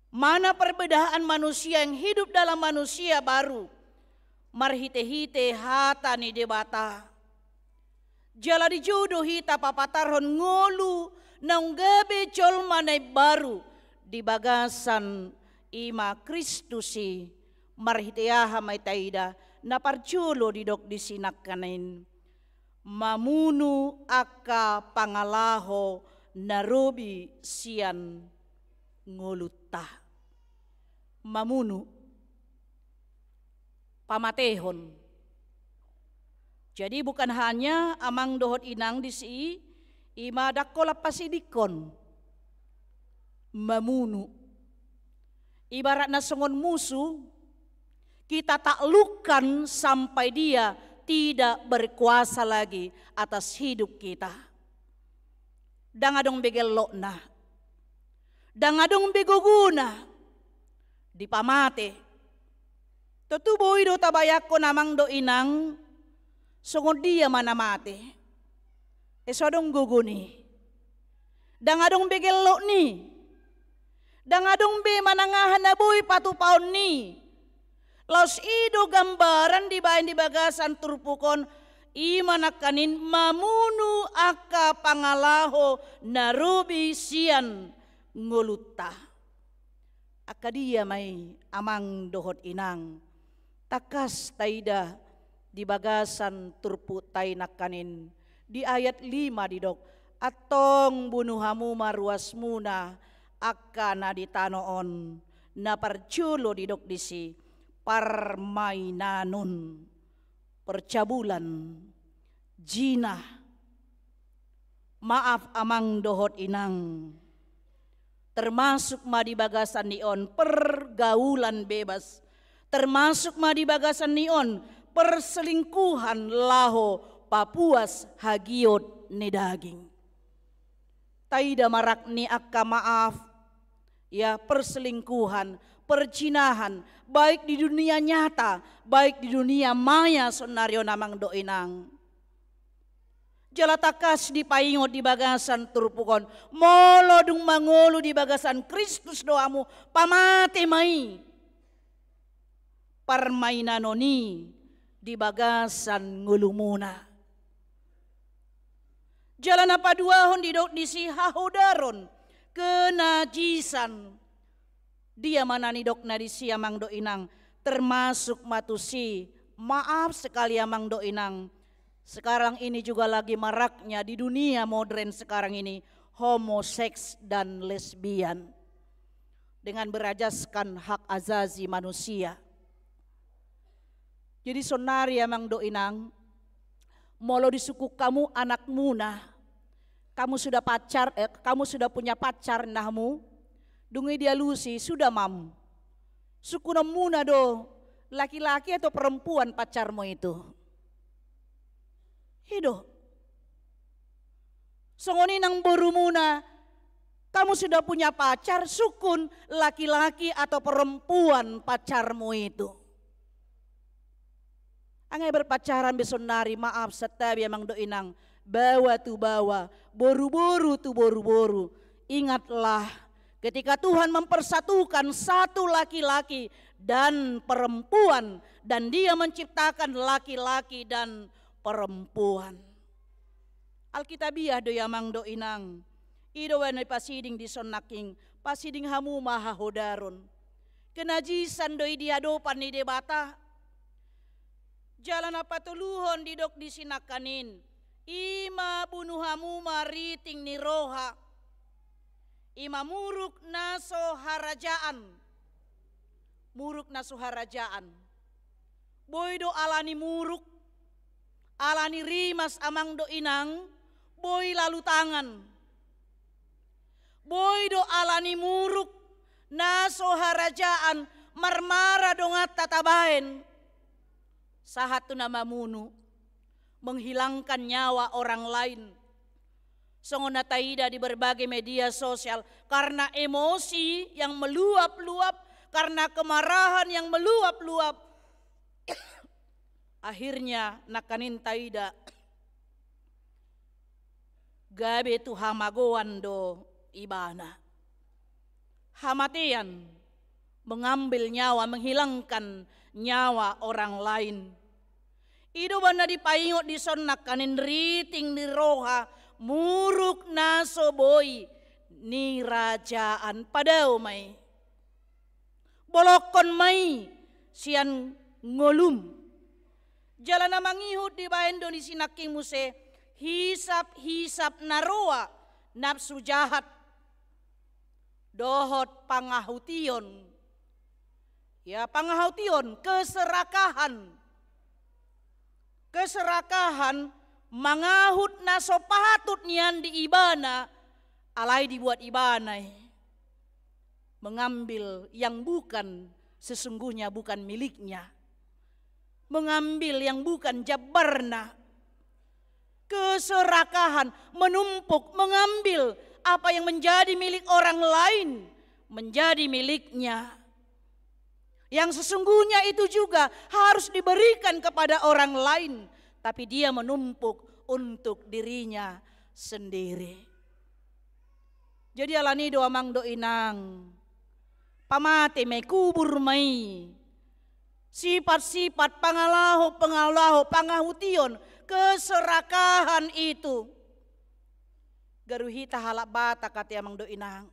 mana perbedaan manusia yang hidup dalam manusia baru, marhite-hite hata ni Debata. Jala dijodo hita papatarhon ngolu naung gabe jolma na imbaru di bagasan i ma Kristus i. Marhite aha ma i taida? Na parjolo didok disi nangkaning, mamunu angka pangalaho na robi sian ngolunta. Mamunu, pamatehon. Jadi bukan hanya, amang dohot inang, disi i ma dang holan pasidingkon. Mamunu. Ibaratna songon musu, kita taklukkan sampai dia tidak berkuasa lagi atas hidup kita. Dang adong be gellokna. Dang adong be gogona. Dipamate. Tontu boi do tabayangkon, amang dohot inang, songon dia ma na mate. E, so adong gogo ni. Dang adong be gellok ni. Dang adong be manang aha na boi patupaon ni. Laos i do gambaran dibaen di bagasan turpuk on, i ma nangkaning mamunu angka pangalaho na robi sian ngolunta. Angka dia ma i, amang dohot inang? Tangkas taida di bagasan turpukta i nangkaning, di ayat lima didok, antong bunu hamu ma ruasmuna angka na di tano on. Na parjolo didok disi, parmainanon, percabulan, zina. Maaf, amang dohot inang. Termasuk ma di bagasan ni on pergaulan bebas. Termasuk ma di bagasan ni on perselingkuhan laho papuas hagiot ni daging. Taida ma rap ni angka, maaf, ya, perselingkuhan, perzinahan, baik di dunia nyata, baik di dunia maya saonari on, amang dohot inang. Jala tangkas dipaingot di bagasan turpuk on, molo dung mangolu di bagasan Kristus do hamu, pamate ma i parmainanon i di bagasan ngolumuna. Jala na paduahon didok disi hahodaron, kenajisan. Dia ma na nidokna disi, amang dohot inang? Termasuk ma tusi, maaf sekali, amang dohot inang, sekarang ini juga lagi maraknya di dunia modern sekarang ini, homoseks dan lesbian, dengan berajaskan hak azazi manusia. Jadi saonari, amang dohot inang, molo disungkun hamu anakmuna, kamu sudah pacar, eh, kamu sudah punya pacar, ninna hamu, dung i dialusi, sudah, Mam, sungkunonmuna do, laki-laki atau perempuan pacarmu itu? I do. Songon i nang borumuna, kamu sudah punya pacar, sungkun laki-laki atau perempuan pacarmu itu. Anggo berpacaran be saonari, maaf, santabi, amang dohot inang, baoa tu baoa, boruboru tu boruboru. Ingatlah, ketika Tuhan mempersatukan satu laki-laki dan perempuan, dan Dia menciptakan laki-laki dan perempuan. Alkitabiah do i, amang dohot inang. I do umbahen na dipasiding dison nangkin, Pasiding hamu ma hahodaron. Kenajisan do i di adopan ni Debata. Jala na patoluhon didok di si nangkaning, i ma bunu hamu ma riting ni roha. I ma muruk na so harajaan. Muruk na so harajaan. Boi do ala ni muruk, ala ni rimas amang dohot inang, boi lalu tangan. Boi do ala ni muruk, na so harajaan, marmara donganta tabaen. Sahat tu na mamunu, menghilangkan nyawa orang lain. Songon na taida di berbagai media sosial, karena emosi yang meluap-luap, karena kemarahan yang meluap-luap, akhirnya nangkaning taida gabe tu hamagoan do ibana. Hamatean, mengambil nyawa, menghilangkan nyawa orang lain. I do umbahen na dipaingot dison nangkaning riting ni roha, muruk na so boi nirajaan. Padao ma i. Bolongkon ma i sian ngolum. Jala na mangihut dibaen do di si nangkin muse hisap-hisap na roa, nafsu jahat dohot pangahution. Ya, pangahution, keserakahan. Keserakahan mangahut na so patut nian di ibana, alai dibuat ibana i mengambil yang bukan, sesungguhnya bukan miliknya. Mengambil yang bukan jambarna. Keserakahan, menumpuk, mengambil apa yang menjadi milik orang lain, menjadi miliknya. Yang sesungguhnya itu juga harus diberikan kepada orang lain, tapi dia menumpuk untuk dirinya sendiri. Jadi ala ni i do amang dohot inang, pamate ma i, kubur ma i. Sifat-sifat, pangalaho-pangalaho, pangahution, keserakahan itu. Garu hita halak Batak ate amang dohot inang.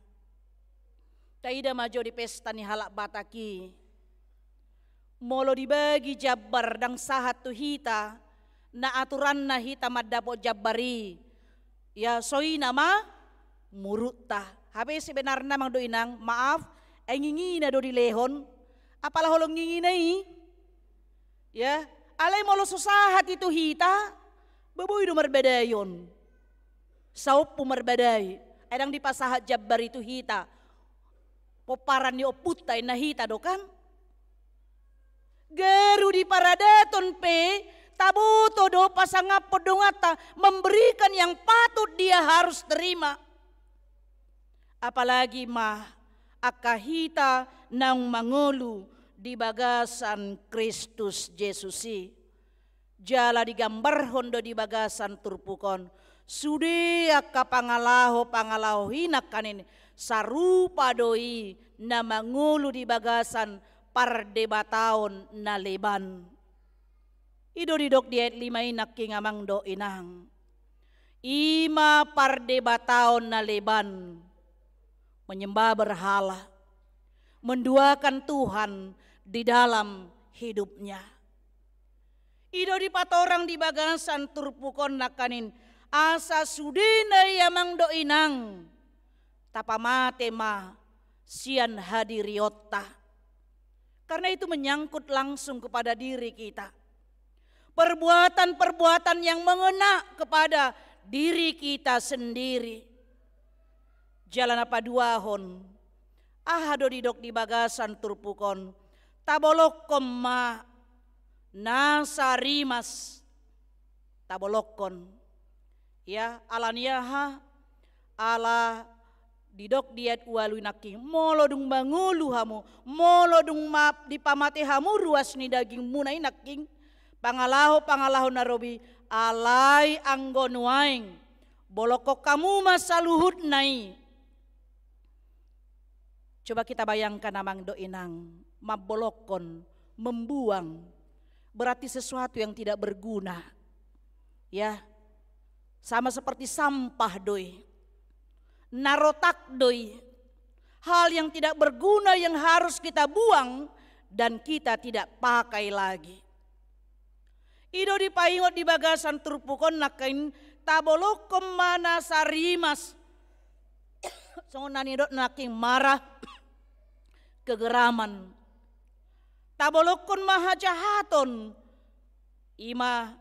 Taida ma jo di pesta ni halak Batak i. Molo dibagi jambar ndang sahat tu hita, na aturanna hita mandapot jambar i. Ya, songon i ma murukta. Hape sebenarna amang dohot inang, maaf, ai ngingina do dilehon. Apala holong ngingina i. Ya, alai molo so sahat i tu hita, boi do marbadaion. Saompu marbadai, ai ndang dipasahat jambar i tu hita. Pomparan ni ompunta ninna hita do kan? Garu di paradaton pe, taboto do pasangaphon donganta, memberikan yang patut dia harus terima. Apalagi ma angka hita naung mangolu di bagasan Kristus Jesus i. Jala digambarhon do di bagasan turpuk on. Sude angka pangalaho-pangalaho i nangkaning sarupa do i na mangolu di bagasan pardebataon na leban. I do didok di ayat lima i nangkin amang dohot inang. I ma pardebataon na leban. Menyembah berhala. Menduakan Tuhan di dalam hidupnya. I do dipatorang di bagasan turpuk on nangkaning asa sudena i amang dohot inang. Tapamate ma sian hadirionta. Karena itu menyangkut langsung kepada diri kita. Perbuatan-perbuatan yang mengena kepada diri kita sendiri. Jala na paduahon, aha do didok di bagasan turpuk on? Tabolongkon ma nasa rimas. Tabolongkon. Ya, ala ni aha? Ala didok di ayat ualu i nangkin, molo dung mangolu hamu, molo dung ma dipamate hamu ruas ni dagingmuna i nangkin, pangalaho-pangalaho na robi, alai anggo nuaeng bolongkon hamu ma saluhutna i. Coba kita bayangkan amang dohot inang, mambolongkon, membuang, berarti sesuatu yang tidak berguna. Ya, sama seperti sampah do i. Na rotak do i. hal yang tidak berguna yang harus kita buang dan kita tidak pakai lagi. I do dipaingot di bagasan turpuk on nangkin, tabolongkon ma nasa rimas. Songon na nidok nangkin marah, kegeraman. Tabolongkon ma hajahaton. I ma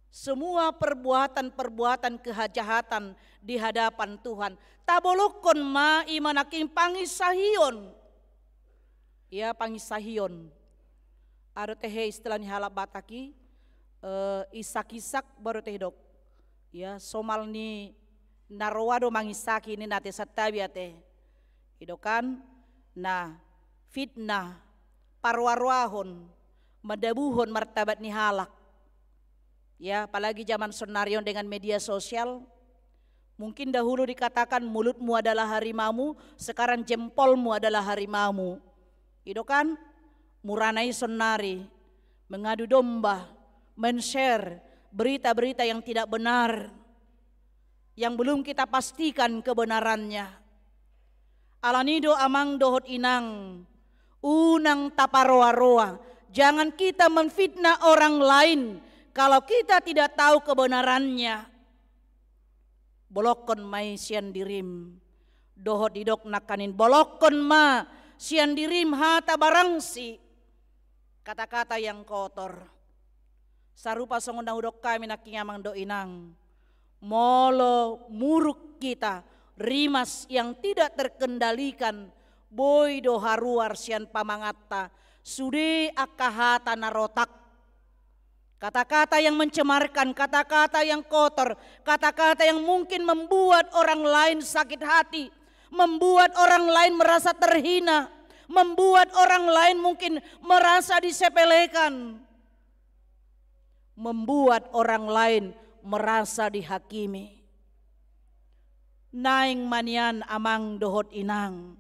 semua perbuatan-perbuatan kejahatan di hadapan Tuhan. Tabolongkon ma i ma nangkin panginsahion. Ia panginsahion. Adong tehe istilah ni halak Batak i, eh, isak-isak baru tehe dok. Ia somal ni na roa do mangisaki ninna ate, santabi ate. I do kan, na fitnah, paroa-roahon, mandabuhon martabat ni halak. Ya, apalagi zaman sonari on dengan media sosial. Mungkin dahulu dikatakan mulutmu adalah harimaumu, sekarang jempolmu adalah harimaumu. I do kan, murana i sonari, mengadu domba, men-share berita-berita yang tidak benar, yang belum kita pastikan kebenarannya. Alani do amang dohot inang, unang taparoa-roa. Jangan kita memfitnah orang lain kalau kita tidak tahu kebenarannya. Bolongkon ma i sian dirim. Dohot didok nangkanin, bolongkon ma sian dirim hata barangsi, kata-kata yang kotor. Sarupa songon na hudok hami nangkin amang dohot inang. Molo muruk hita, rimas yang tidak terkendalikan, boi do haruar sian pamanganta, sude angka hata na rotak. Kata-kata yang mencemarkan, kata-kata yang kotor, kata-kata yang mungkin membuat orang lain sakit hati, membuat orang lain merasa terhina, membuat orang lain mungkin merasa disepelekan, membuat orang lain merasa dihakimi. Naeng ma nian amang dohot inang,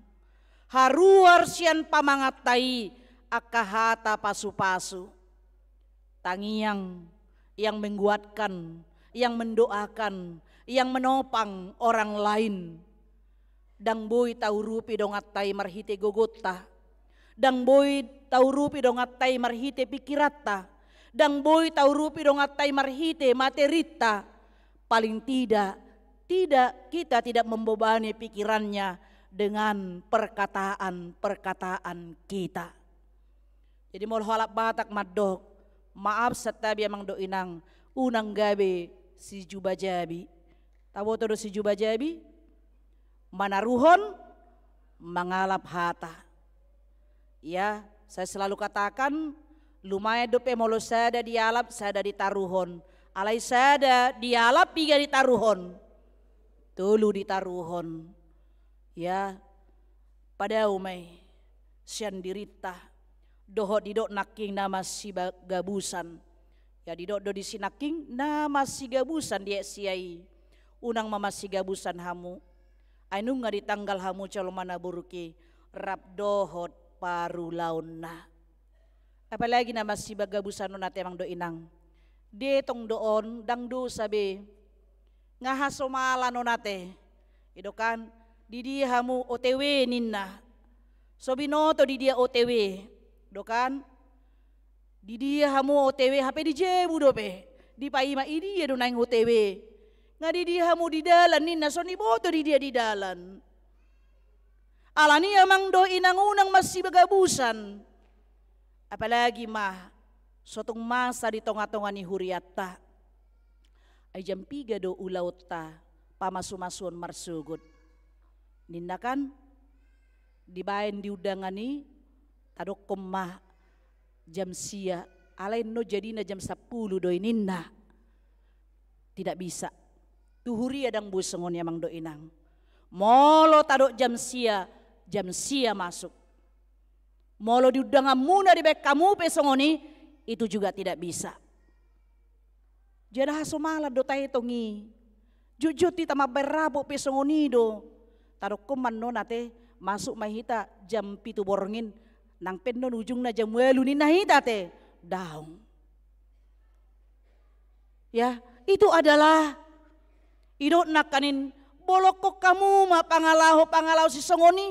haruar sian pamanganta i angka hata pasu-pasu. Tangiang yang menguatkan, yang mendoakan, yang menopang orang lain. Ndang boi taurupi donganta i marhite gogonta. Ndang boi taurupi donganta i marhite pikiranta. Ndang boi taurupi donganta i marhite materinta. Paling tidak, tidak, kita tidak membebani pikirannya dengan perkataan-perkataan kita. Jadi molo halak Batak mandok, maaf santabi amang dohot inang, unang gabe sijubajabi. Taboto do sijubajabi? Manaruhon, mangalap hata. Ya, saya selalu katakan, lumayan dope molo sada dialap, sada ditaruhon. Alai sada dialap, piga ditaruhon? Tolu ditaruhon. Ya, padao ma i sian dirinta. Dohot didok nangkin na masigabusan. Ya, didok do disi nangkin na masigabusan di aek sia i. Unang ma masigabusan hamu. Ai nunga ditanggal hamu jolma na buruk i rap dohot parulaonna. Apalagi na masigabusan on ate amang dohot inang. Dietong do on, ndang dosa be. Nga hasomalan on ate. I do kan, di dia hamu O T W ninna. So binoto di dia O T W. Do kan? Di dia hamu O T W, hape di jabu dope. Dipaima i dia do naeng O T W. Nga di dia hamu di dalan ninna, so niboto di dia di dalan. Alani amang dohot inang unang masigabusan. Apalagi ma so tung masa di tonga-tonga ni hurianta. Ai jam piga do ulaonta pamasu-masuon marsogot? Ninna kan, dibaen di undangan i, tadokkon ma jam sia, alai annon jadina jam sampulu do i ninna. Tidak bisa. Tu huria ndang boi songon i amang dohot inang. Molo tadok jam sia, jam sia masuk. Molo di undanganmuna dibaen hamu pe songon i, itu juga tidak bisa. Jala hasomalan do taetong i. Jotjot hita mambaen rapot pe songon i do. Tadokkon ma annon ate, masuk ma hita jam pitu borngin, nang pe annon ujungna jam ualu ninna hita ate. Daong. Ya, itu adalah, i do nangkanin, bolongkon hamu ma pangalaho-pangalaho sisongon i.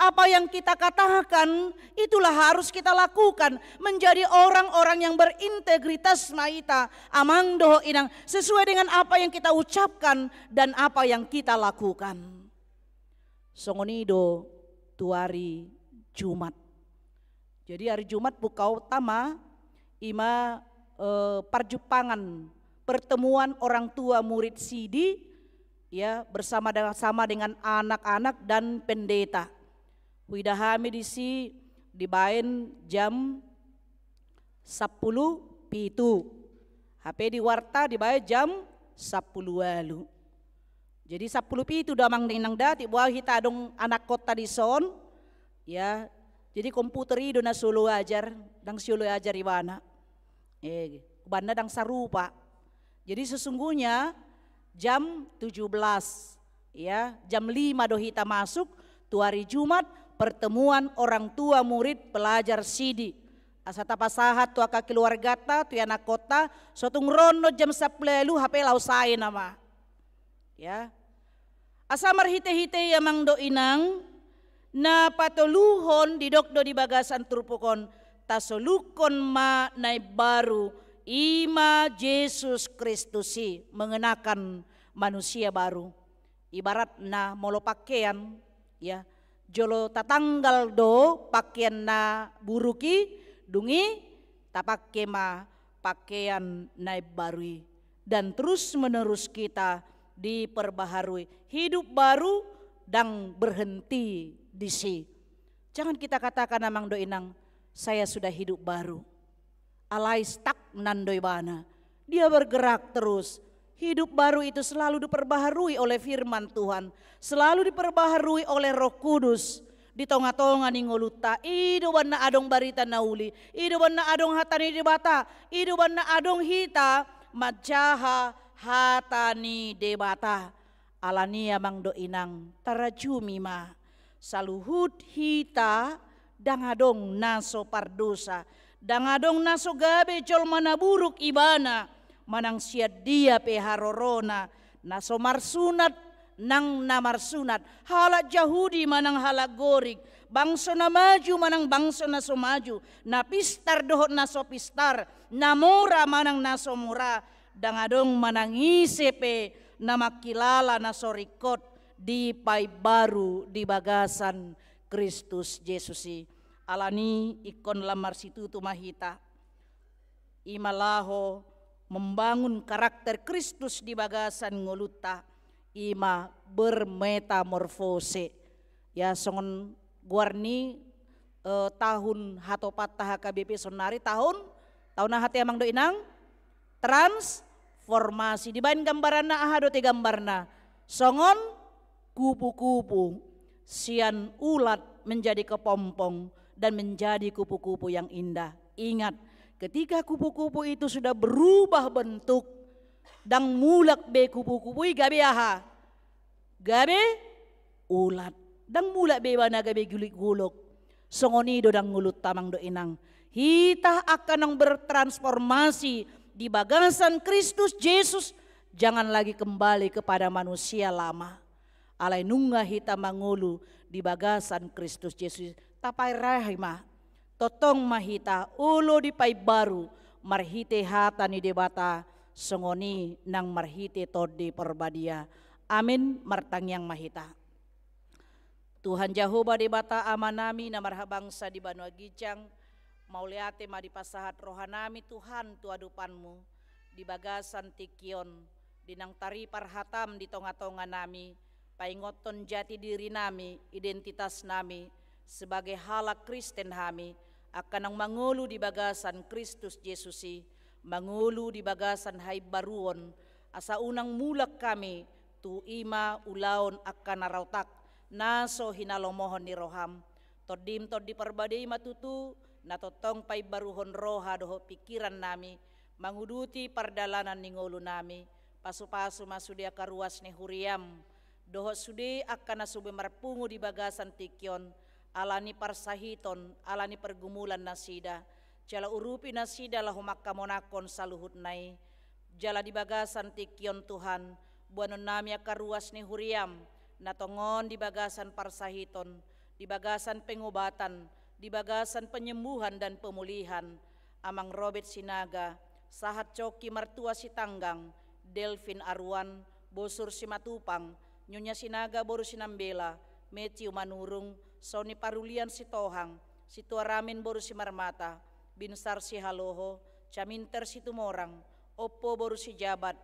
Apa yang kita katakan, itulah harus kita lakukan. Menjadi orang-orang yang berintegritas ma hita, amang dohot inang, sesuai dengan apa yang kita ucapkan dan apa yang kita lakukan. Songon i do tu ari Jumat. Jadi ari Jumat buka utama ima, eh, parjumpangan, pertemuan orang tua murid sidi, ya, bersama dengan, sama dengan anak-anak dan pendeta. Huida hami disi dibaen jam sampulu pitu. Hape di warta dibaen jam sampulu ualu. Jadi sampulu pitu do amang dohot inang da, tibu au hita adong anakkonta dison. Ya, jadi komputer i do na so olo ajar, ndang so olo ajar ibana. Eh, umbahen na ndang sarupa. Jadi sesungguhnya jam tujuh belas, ya, jam lima do hita masuk tu ari Jumat, pertemuan orang tua murid pelajar sidi. Asa tapasahat tu angka keluargata, tu anakkonta, so tung ro on jam sampulu ualu hape laos sae nama. Ya. Asa marhite-hite i amang dohot inang, na patoluhon didok do di bagasan turpuk on, tasolukkon ma na imbaru, ima Jesus Kristus i, mengenakan manusia baru. Ibaratna molo pakean, ya, jolo tatanggal do pakean na buruk i, dung i tapake ma pakean na imbaru i. Dan terus menerus kita diperbaharui. Hidup baru ndang berhenti disi. Jangan kita katakan amang dohot inang, saya sudah hidup baru. Alai stagnan do ibana. Dia bergerak terus. Hidup baru itu selalu diperbaharui oleh firman Tuhan, selalu diperbaharui oleh Roh Kudus di tonga-tonga ni ngolunta. I do umbahen na adong barita na uli, i do umbahen na adong hata ni Debata, i do umbahen na adong hita manjaha hata ni Debata. Alani i amang dohot inang, tarajumi ma, saluhut hita ndang adong na so pardosa, ndang adong na so gabe jolma na buruk ibana, manang sian dia pe harorona, na so marsunat nang na marsunat, halak Jahudi manang halak Gorik, bangso na maju manang bangso na so maju, na pistar dohot na so pistar, na mora manang na so mora, ndang adong manang ise pe na mangkilala na so ringkot dipaimbaru di bagasan Kristus Jesus i. Alani i ingkon lam marsitutu ma hita. Ima laho membangun karakter Kristus di bagasan ngolunta, ima bermetamorfose. Ya, songon goar ni, eh, tahun hatopanta H K B P sonari tahun, tahun aha te amang dohot inang? Transformasi. Dibaen gambaranna, aha do te gambarna? Songon kupu-kupu, sian ulat menjadi kepompong dan menjadi kupu-kupu yang indah. Ingat, ketika kupu-kupu itu sudah berubah bentuk, ndang mulak be kupu-kupu i gabe aha? Gabe ulat. Ndang mulak be ibana gabe gulik-gulok. Songon i do ndang ngolunta amang dohot inang. Hita angka naung bertransformasi di bagasan Kristus Jesus, jangan lagi kembali kepada manusia lama. Alai nunga hita mangolu di bagasan Kristus Jesus, tapaerahi ma. Tongtong ma hita olo dipaimbaru marhite hata ni Debata, songon i nang marhite Tondi Parbadia. Amin. Martangiang ma hita. Tuhan Jahowa Debata Amanami na marhabangsa di banua ginjang, mauliate ma dipasahat rohanami Tuhan tu adopanMu di bagasan tingki on, di naung taripar hataM di tonga-tonganami, paingothon jati dirinami, identitasnami, sebagai halak Kristen hami, angka naung mangolu di bagasan Kristus Jesus i, mangolu di bagasan haimbaruon, asa unang mulak hami tu ima ulaon angka na ra otak, na so hinalomohon ni rohaM. TondiM Tondi Parbadia i ma tutu, na tongtong paimbaruhon roha dohot pingkirannami, manguduti pardalanan ni ngolunami, pasu-pasu ma sude angka ruas ni huriaM, dohot sude angka na so boi marpungu di bagasan tingki on, ala ni parsahiton, ala ni pergumulan nasida, jala urupi nasida laho mangkamonangkon saluhutna i, jala di bagasan tingki on Tuhan, boanonnami angka ruas ni huriaM, na tongon di bagasan parsahiton, di bagasan pengobatan, di bagasan penyembuhan dan pemulihan, Amang Robert Sinaga, sahat congki martua Sitanggang, Delvin Aruan, Bosur Simatupang, Nyonya Sinaga boru Sinambela, Matthew Manurung, Soni Parulian Sitohang, Situa Ramin boru Simarmata, Binsar Sihaloho, Caminter Situmorang, Oppo boru Sijabat,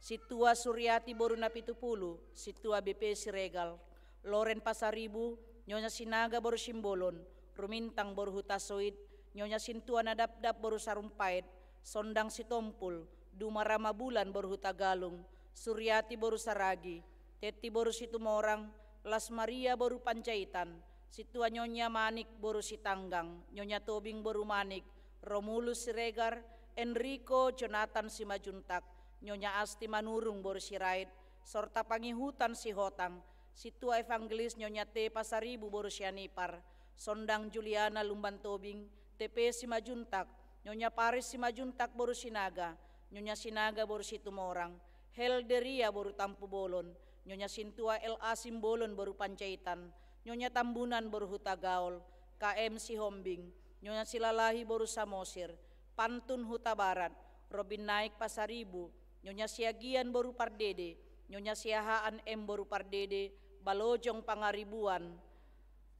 Sintua Suriati boru Napitupulu, Sintua B P Siregar, Loren Pasaribu, Nyonya Sinaga boru Simbolon, Rumintang boru Hutasoit, Nyonya Sintua Nadapdap boru Sarumpait, Sondang Sitompul, Duma Ramabulan boru Hutagalung, Suriati boru Saragi, Tetti boru Situmorang, Las Maria boru Panjaitan, Sintua Nyonya Manik boru Sitanggang, Nyonya Tobing boru Manik, Romulus Siregar, Enrico Jonathan Simajuntak, Nyonya Asti Manurung boru Sirait, Sorta Pangihutan Sihotang, Sintua Evangelis Nyonya T Pasaribu boru Sianipar, Sondang Juliana Lumban Tobing, T P Simajuntak, Nyonya Paris Simajuntak boru Sinaga, Nyonya Sinaga boru Situmorang, Helderia boru Tampubolon, Nyonya Sintua L A Simbolon boru Panjaitan, Nyonya Tambunan boru Hutagaol, K M Sihombing, Nyonya Silalahi boru Samosir, Pantun Hutabarat, Robin Naik Pasaribu, Nyonya Siagian boru Pardede, Nyonya Siahaan M boru Pardede, Balojong Pangaribuan,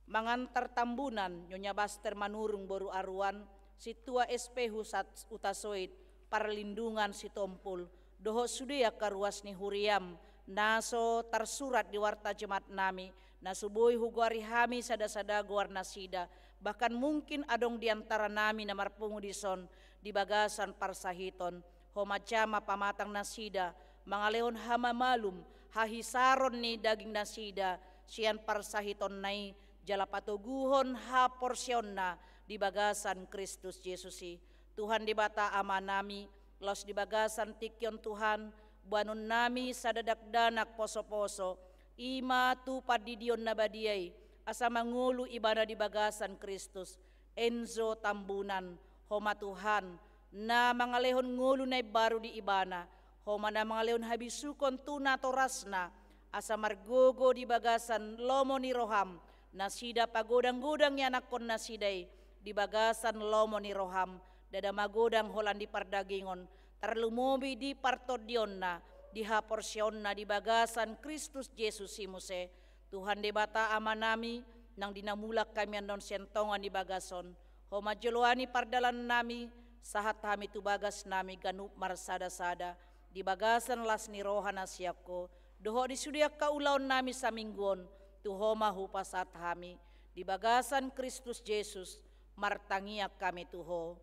Mangantar Tambunan, Nyonya Baster Manurung boru Aruan, Sintua S P Husat Hutasoit, Parlindungan Sitompul, dohot sude angka ruas ni huriam, na so tarsurat di warta jemaat nami, na so boi hugoari hami sada-sada goar nasida, bahkan mungkin adong di antara nami na marpungu dison di bagasan parsahiton, Ho ma jama pamatang nasida, mangalehon hamamalum, hahisaron ni daging nasida, sian parsahitonna i, jala patoguhon haporseaonna di bagasan Kristus Jesus i. Tuhan Debata Amanami, laos di bagasan tingki on Tuhan, boanon nami sada dakdanak poso-poso, i ma tu pandidion na badia i, asa mangolu ibana di bagasan Kristus. Enzo Tambunan, Ho ma Tuhan, na mangalehon ngolu na imbaru di ibana, Ho ma na mangalehon habisuhon tu natorasna, asa margogo di bagasan lomo ni roham, nasida pagodang-godang ianakhon nasida i, di bagasan lomo ni roham, ndada magodang holan di pardagingon, tarlumobi di partondionna, di haporseaonna di bagasan Kristus Jesus i muse. Tuhan Debata Amanami, nang di na mulak hami annon sian tonga ni bagas on, Ho ma joloani pardalaannami, sahat hami tu bagasnami ganup marsada-sada, di bagasan las ni roha na sian Ho, dohot di sude angka ulaonnami saminggu on, tu Ho ma hupasahat hami, di bagasan Kristus Jesus, martangiang hami tu Ho.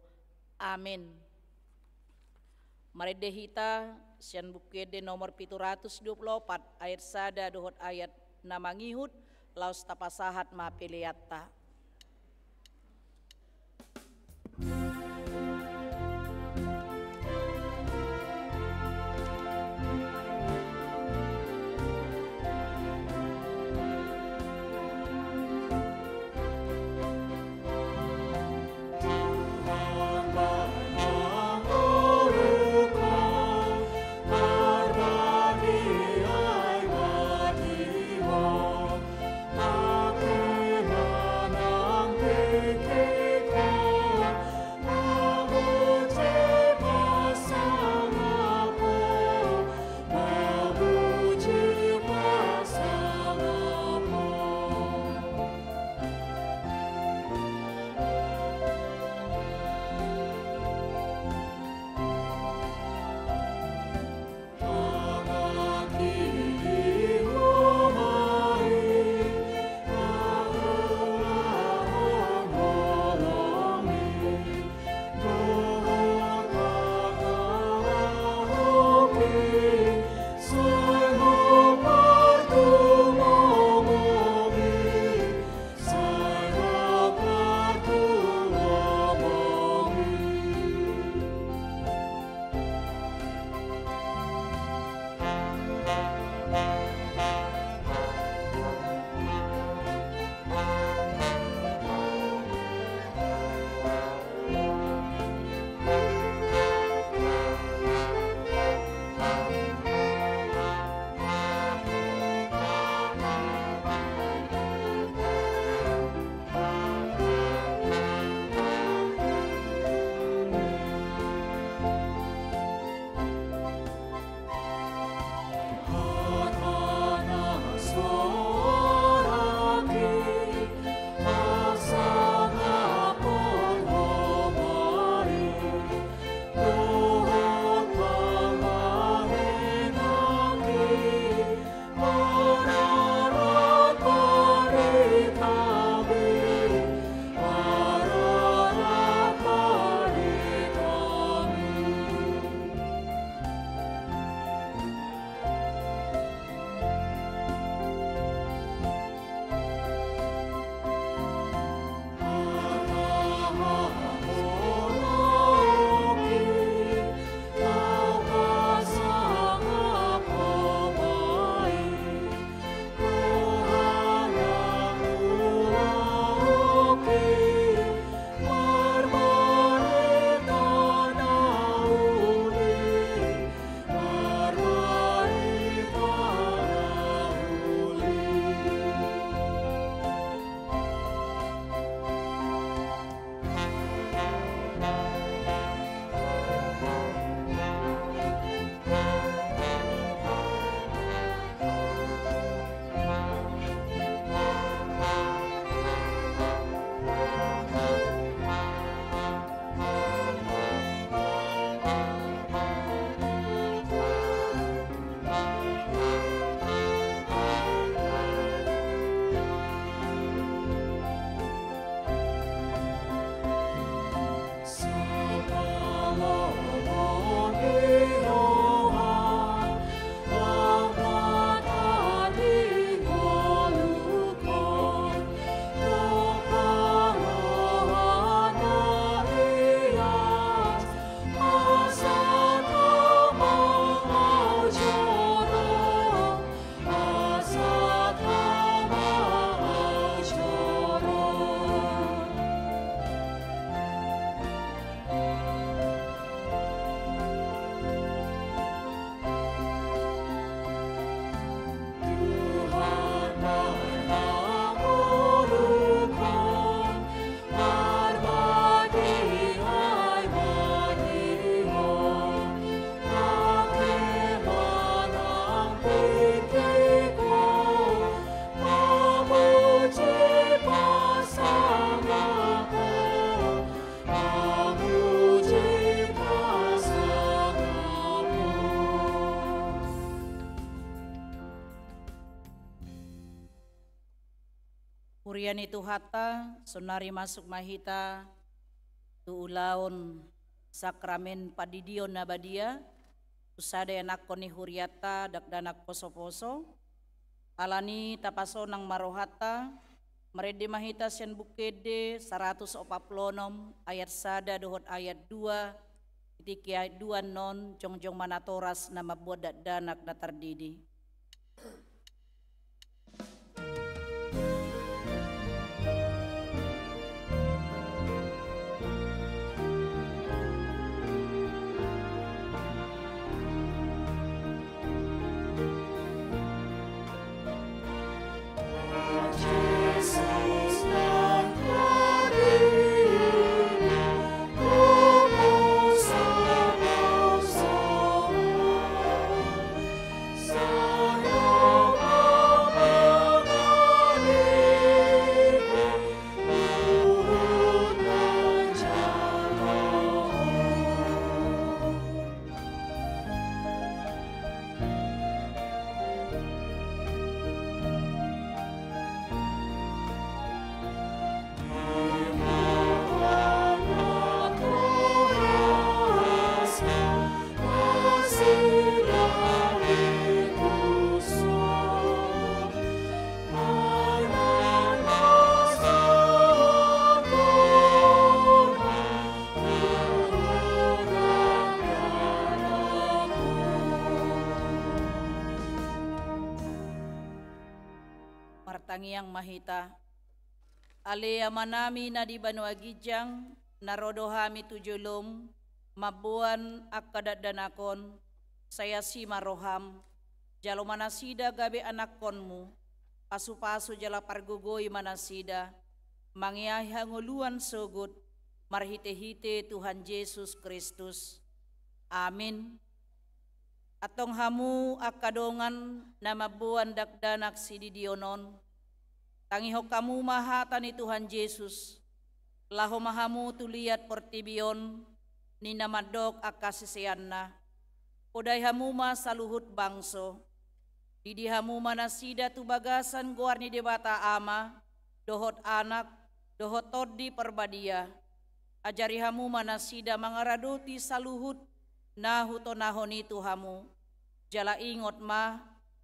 Amin. Marende hita sian Buku Ende nomor pitu ratus dua pulu opat, ayat sada dohot ayat na mangihut, laos tapasahat ma peleanta. Huria ni Tuhanta, saonari masuk ma hita tu ulaon sakramen pandidion na badia, tu sada ianakhon ni hurianta dakdanak posoposo. Alani i tapasonang ma rohanta, marende ma hita sian Buku Ende saratus opat pulu onom ayat sada dohot ayat dua. Di tingki ayat dua annon, jongjong ma natoras na mamboan dakdanak na tardidi. Martangiang ma hita. Ale Amanami na di banua ginjang, na ro do hami tu jolom, mamboan angka dakdanak on, sai asi ma roham, jalo ma nasida gabe anakhonmu, pasupasu jala pargogoi ma nasida, mangeahi hangoluan sogot, marhitehite Tuhan Jesus Kristus. Amin. Antong hamu angka dongan na mamboan dakdanak sididion on, tangihon hamu ma hata ni Tuhan Jesus, laho ma hamu tu liat portibi on, ninna mandok angka siseanna. Podai hamu ma saluhut bangso. Didi hamu ma nasida tu bagasan goar ni Debata Ama, dohot Anak, dohot Tondi Parbadia. Ajari hamu ma nasida mangaradoti saluhut na hutonahon i tu hamu. Jala ingot ma,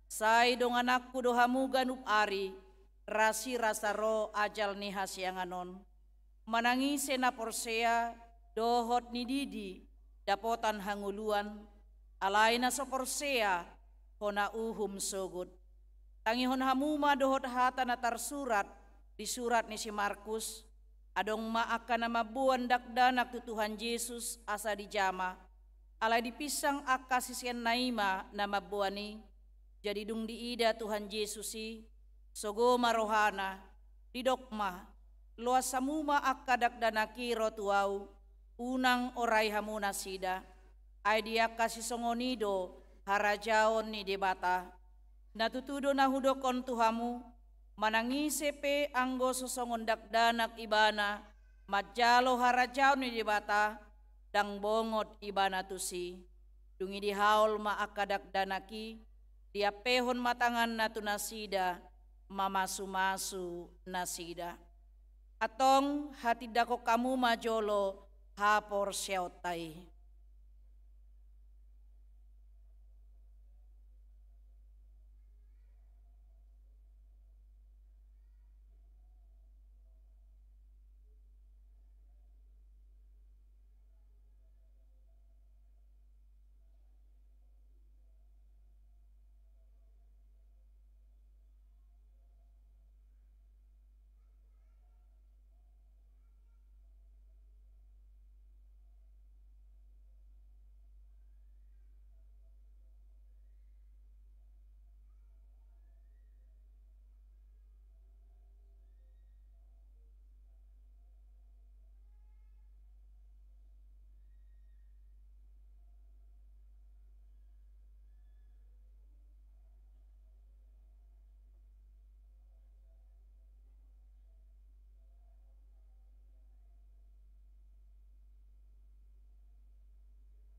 sai dongananku do hamu ganup ari, rasirasa ro ajal ni hasiangan on. Manang ise na porsea dohot nididi dapotan hangoluan, alai na so porsea hona uhum sogot. Tangihon hamu ma dohot hata na tarsurat di surat ni si Markus, adong ma angka na mamboan dakdanak tu Tuhan Jesus asa dijama. Alai dipinsang angka siseanna i ma na mamboan i. Jadi dung diida Tuhan Jesus i, sogo ma rohana, didok ma, loas hamu ma angka dakdanak i ro tu ahu, unang orai hamu nasida. Ai di angka sisongon i do harajaon ni Debata. Na tutu do na hudokhon tu hamu, manang ise pe anggo so songon dakdanak ibana manjalo harajaon ni Debata, ndang bongot ibana tusi. Dung i dihaol ma angka dakdanak i, diampehon ma tanganna tu nasida, mamasumasu nasida. Antong hatindangkon hamu ma jolo haporseaonta i.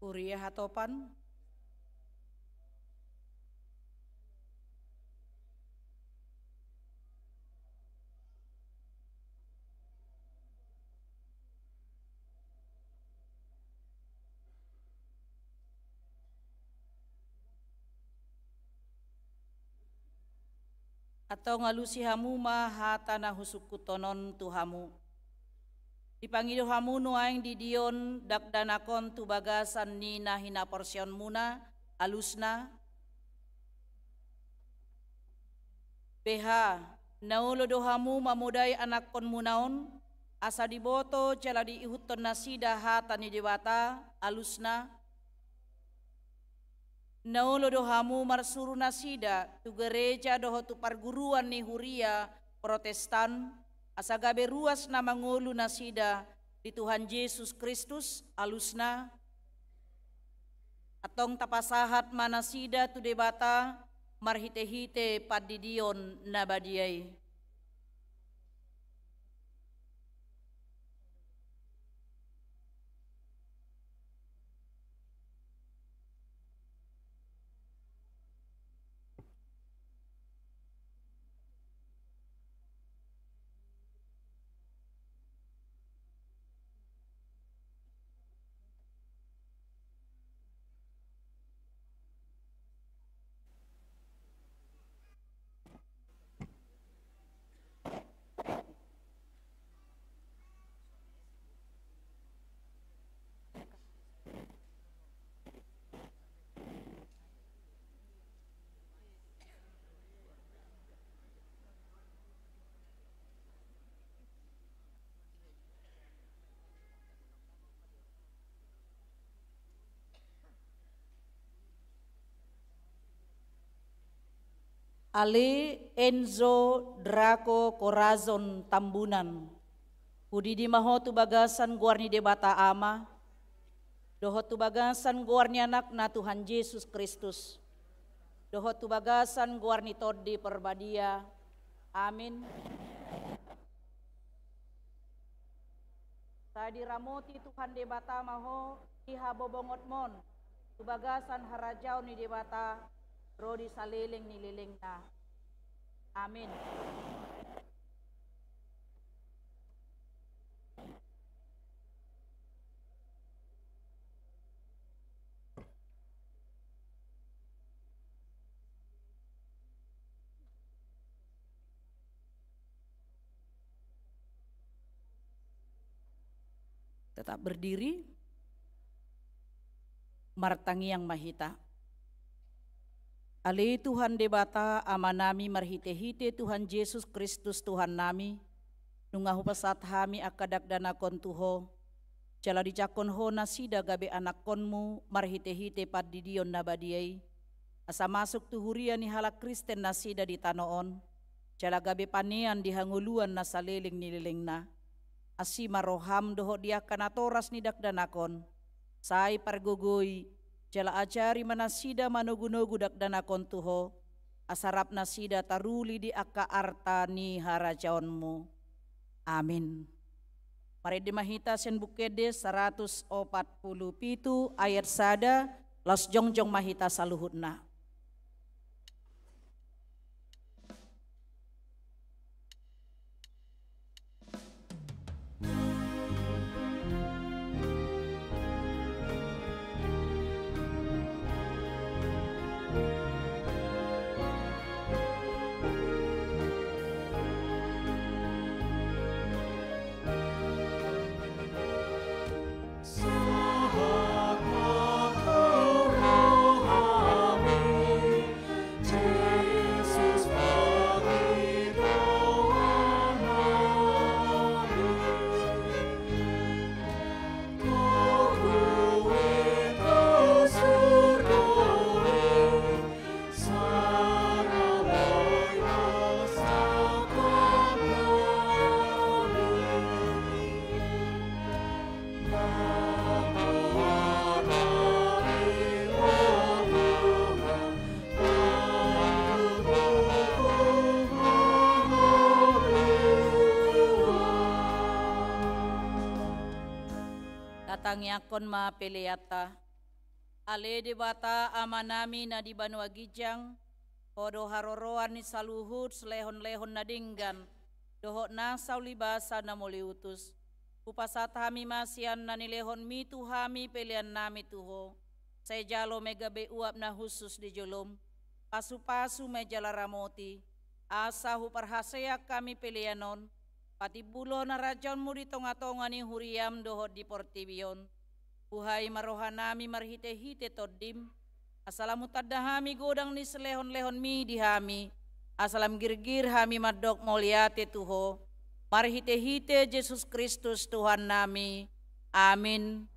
Huria hatopan. Antong alusi hamu ma hata na husungkunhon on tu hamu. Dipangido hamu nuaeng didion dakdanak on tu bagasan ni na hinaporseaonmuna, alusna. Beha, na olo do hamu mamodai anakkonmuna on, asa diboto jala diihuthon nasida hata ni Debata, alusna. Na olo do hamu marsuru nasida tu gareja dohot tu parguruan ni huria Protestan, asa gabe ruas na mangolu nasida di Tuhan Jesus Kristus, alusna. Antong tapasahat ma nasida tu Debata marhitehite pandidion na badia i. Ale Enzo Drako Corazon Tambunan, hudidi ma ho tu bagasan goar ni Debata Ama, dohot tu bagasan goar ni Anakna Tuhan Jesus Kristus, dohot tu bagasan goar ni Tondi Parbadia. Amin. Sai diramoti Tuhan Debata ma ho di habobongonmon, tu bagasan harajaon ni Debata, ro di saleleng ni lelengna. Amin. Tetap berdiri. Martangiang ma hita. Ale Tuhan Debata Amanami, marhitehite Tuhan Jesus Kristus Tuhannami, nunga hupasahat hami angka dakdanak on tu Ho, jala dijangkon Ho nasida gabe anakkonmu marhitehite pandidion na badia i, asa masuk tu huria ni halak Kristen nasida di tano on, jala gabe panean di hangoluan na saleleng ni lelengna. Asi ma roham dohot di angka natoras ni dakdanak on, sai pargogoi jala ajari ma nasida manogunogu dakdanak on tu Ho, asa rap nasida taruli di angka arta ni harajaonmu. Amin. Marende ma hita sian Buku Ende saratus opat pulu pitu ayat sada, laos jongjong ma hita saluhutna. Tatangiangkon ma peleanta. Ale Debata Amanami na di banua ginjang, Ho do haroroan ni saluhut silehonlehon na denggan, dohot nasa ulibasa na mauliutus. Hupasahat hami ma sian na nilehonmi tu hami peleannami tu Ho. Sai jalo ma i gabe uap na hushus di jolom, pasupasu ma i jala ramoti, Asa huparhaseang hami pelean on, patimbulhon harajaonmu di tongatonga ni huriam dohot di portibi on. Buhai ma rohanami marhitehite Tondim, asa lam hutanda hami godang ni silehonlehonmi di hami, asa lam girgir hami mandok mauliate tu Ho, marhitehite Jesus Kristus Tuhannami. Amin.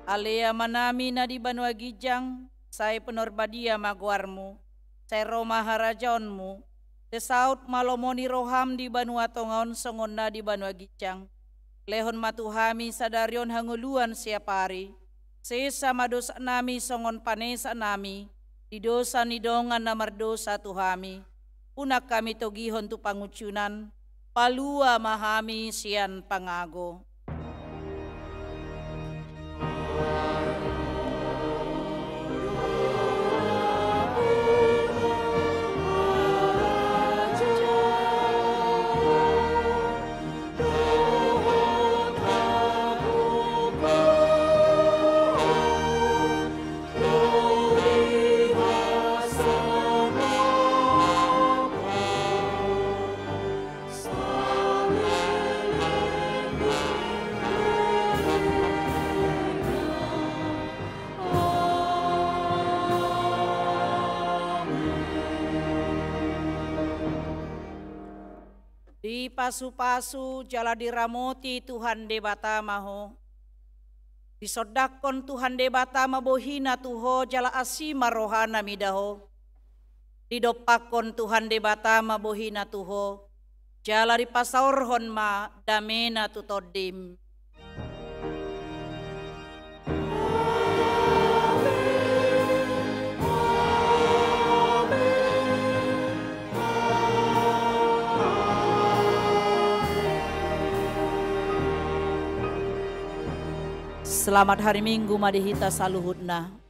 Ale Amanami na di banua ginjang, sai pinarbadia ma goarmu, sai ro ma harajaonmu, sai saut ma lomo ni roham di banua tonga on songon na di banua ginjang. Lehon ma tu hami sadari on hangoluan siapari. Sesa ma dosanami songon panesanami di dosa ni dongan na mardosa tu hami. Unang hami togihon tu pangunjunan, palua ma hami sian pangago. Dipasupasu jala diramoti Tuhan Debata ma ho. Disondangkon Tuhan Debata ma bohina tu ho jala asi ma rohana mida ho. Didompakkon Tuhan Debata ma bohina tu ho, jala dipasaorhon ma damena tu tondim. Selamat hari Minggu ma di hita saluhutna.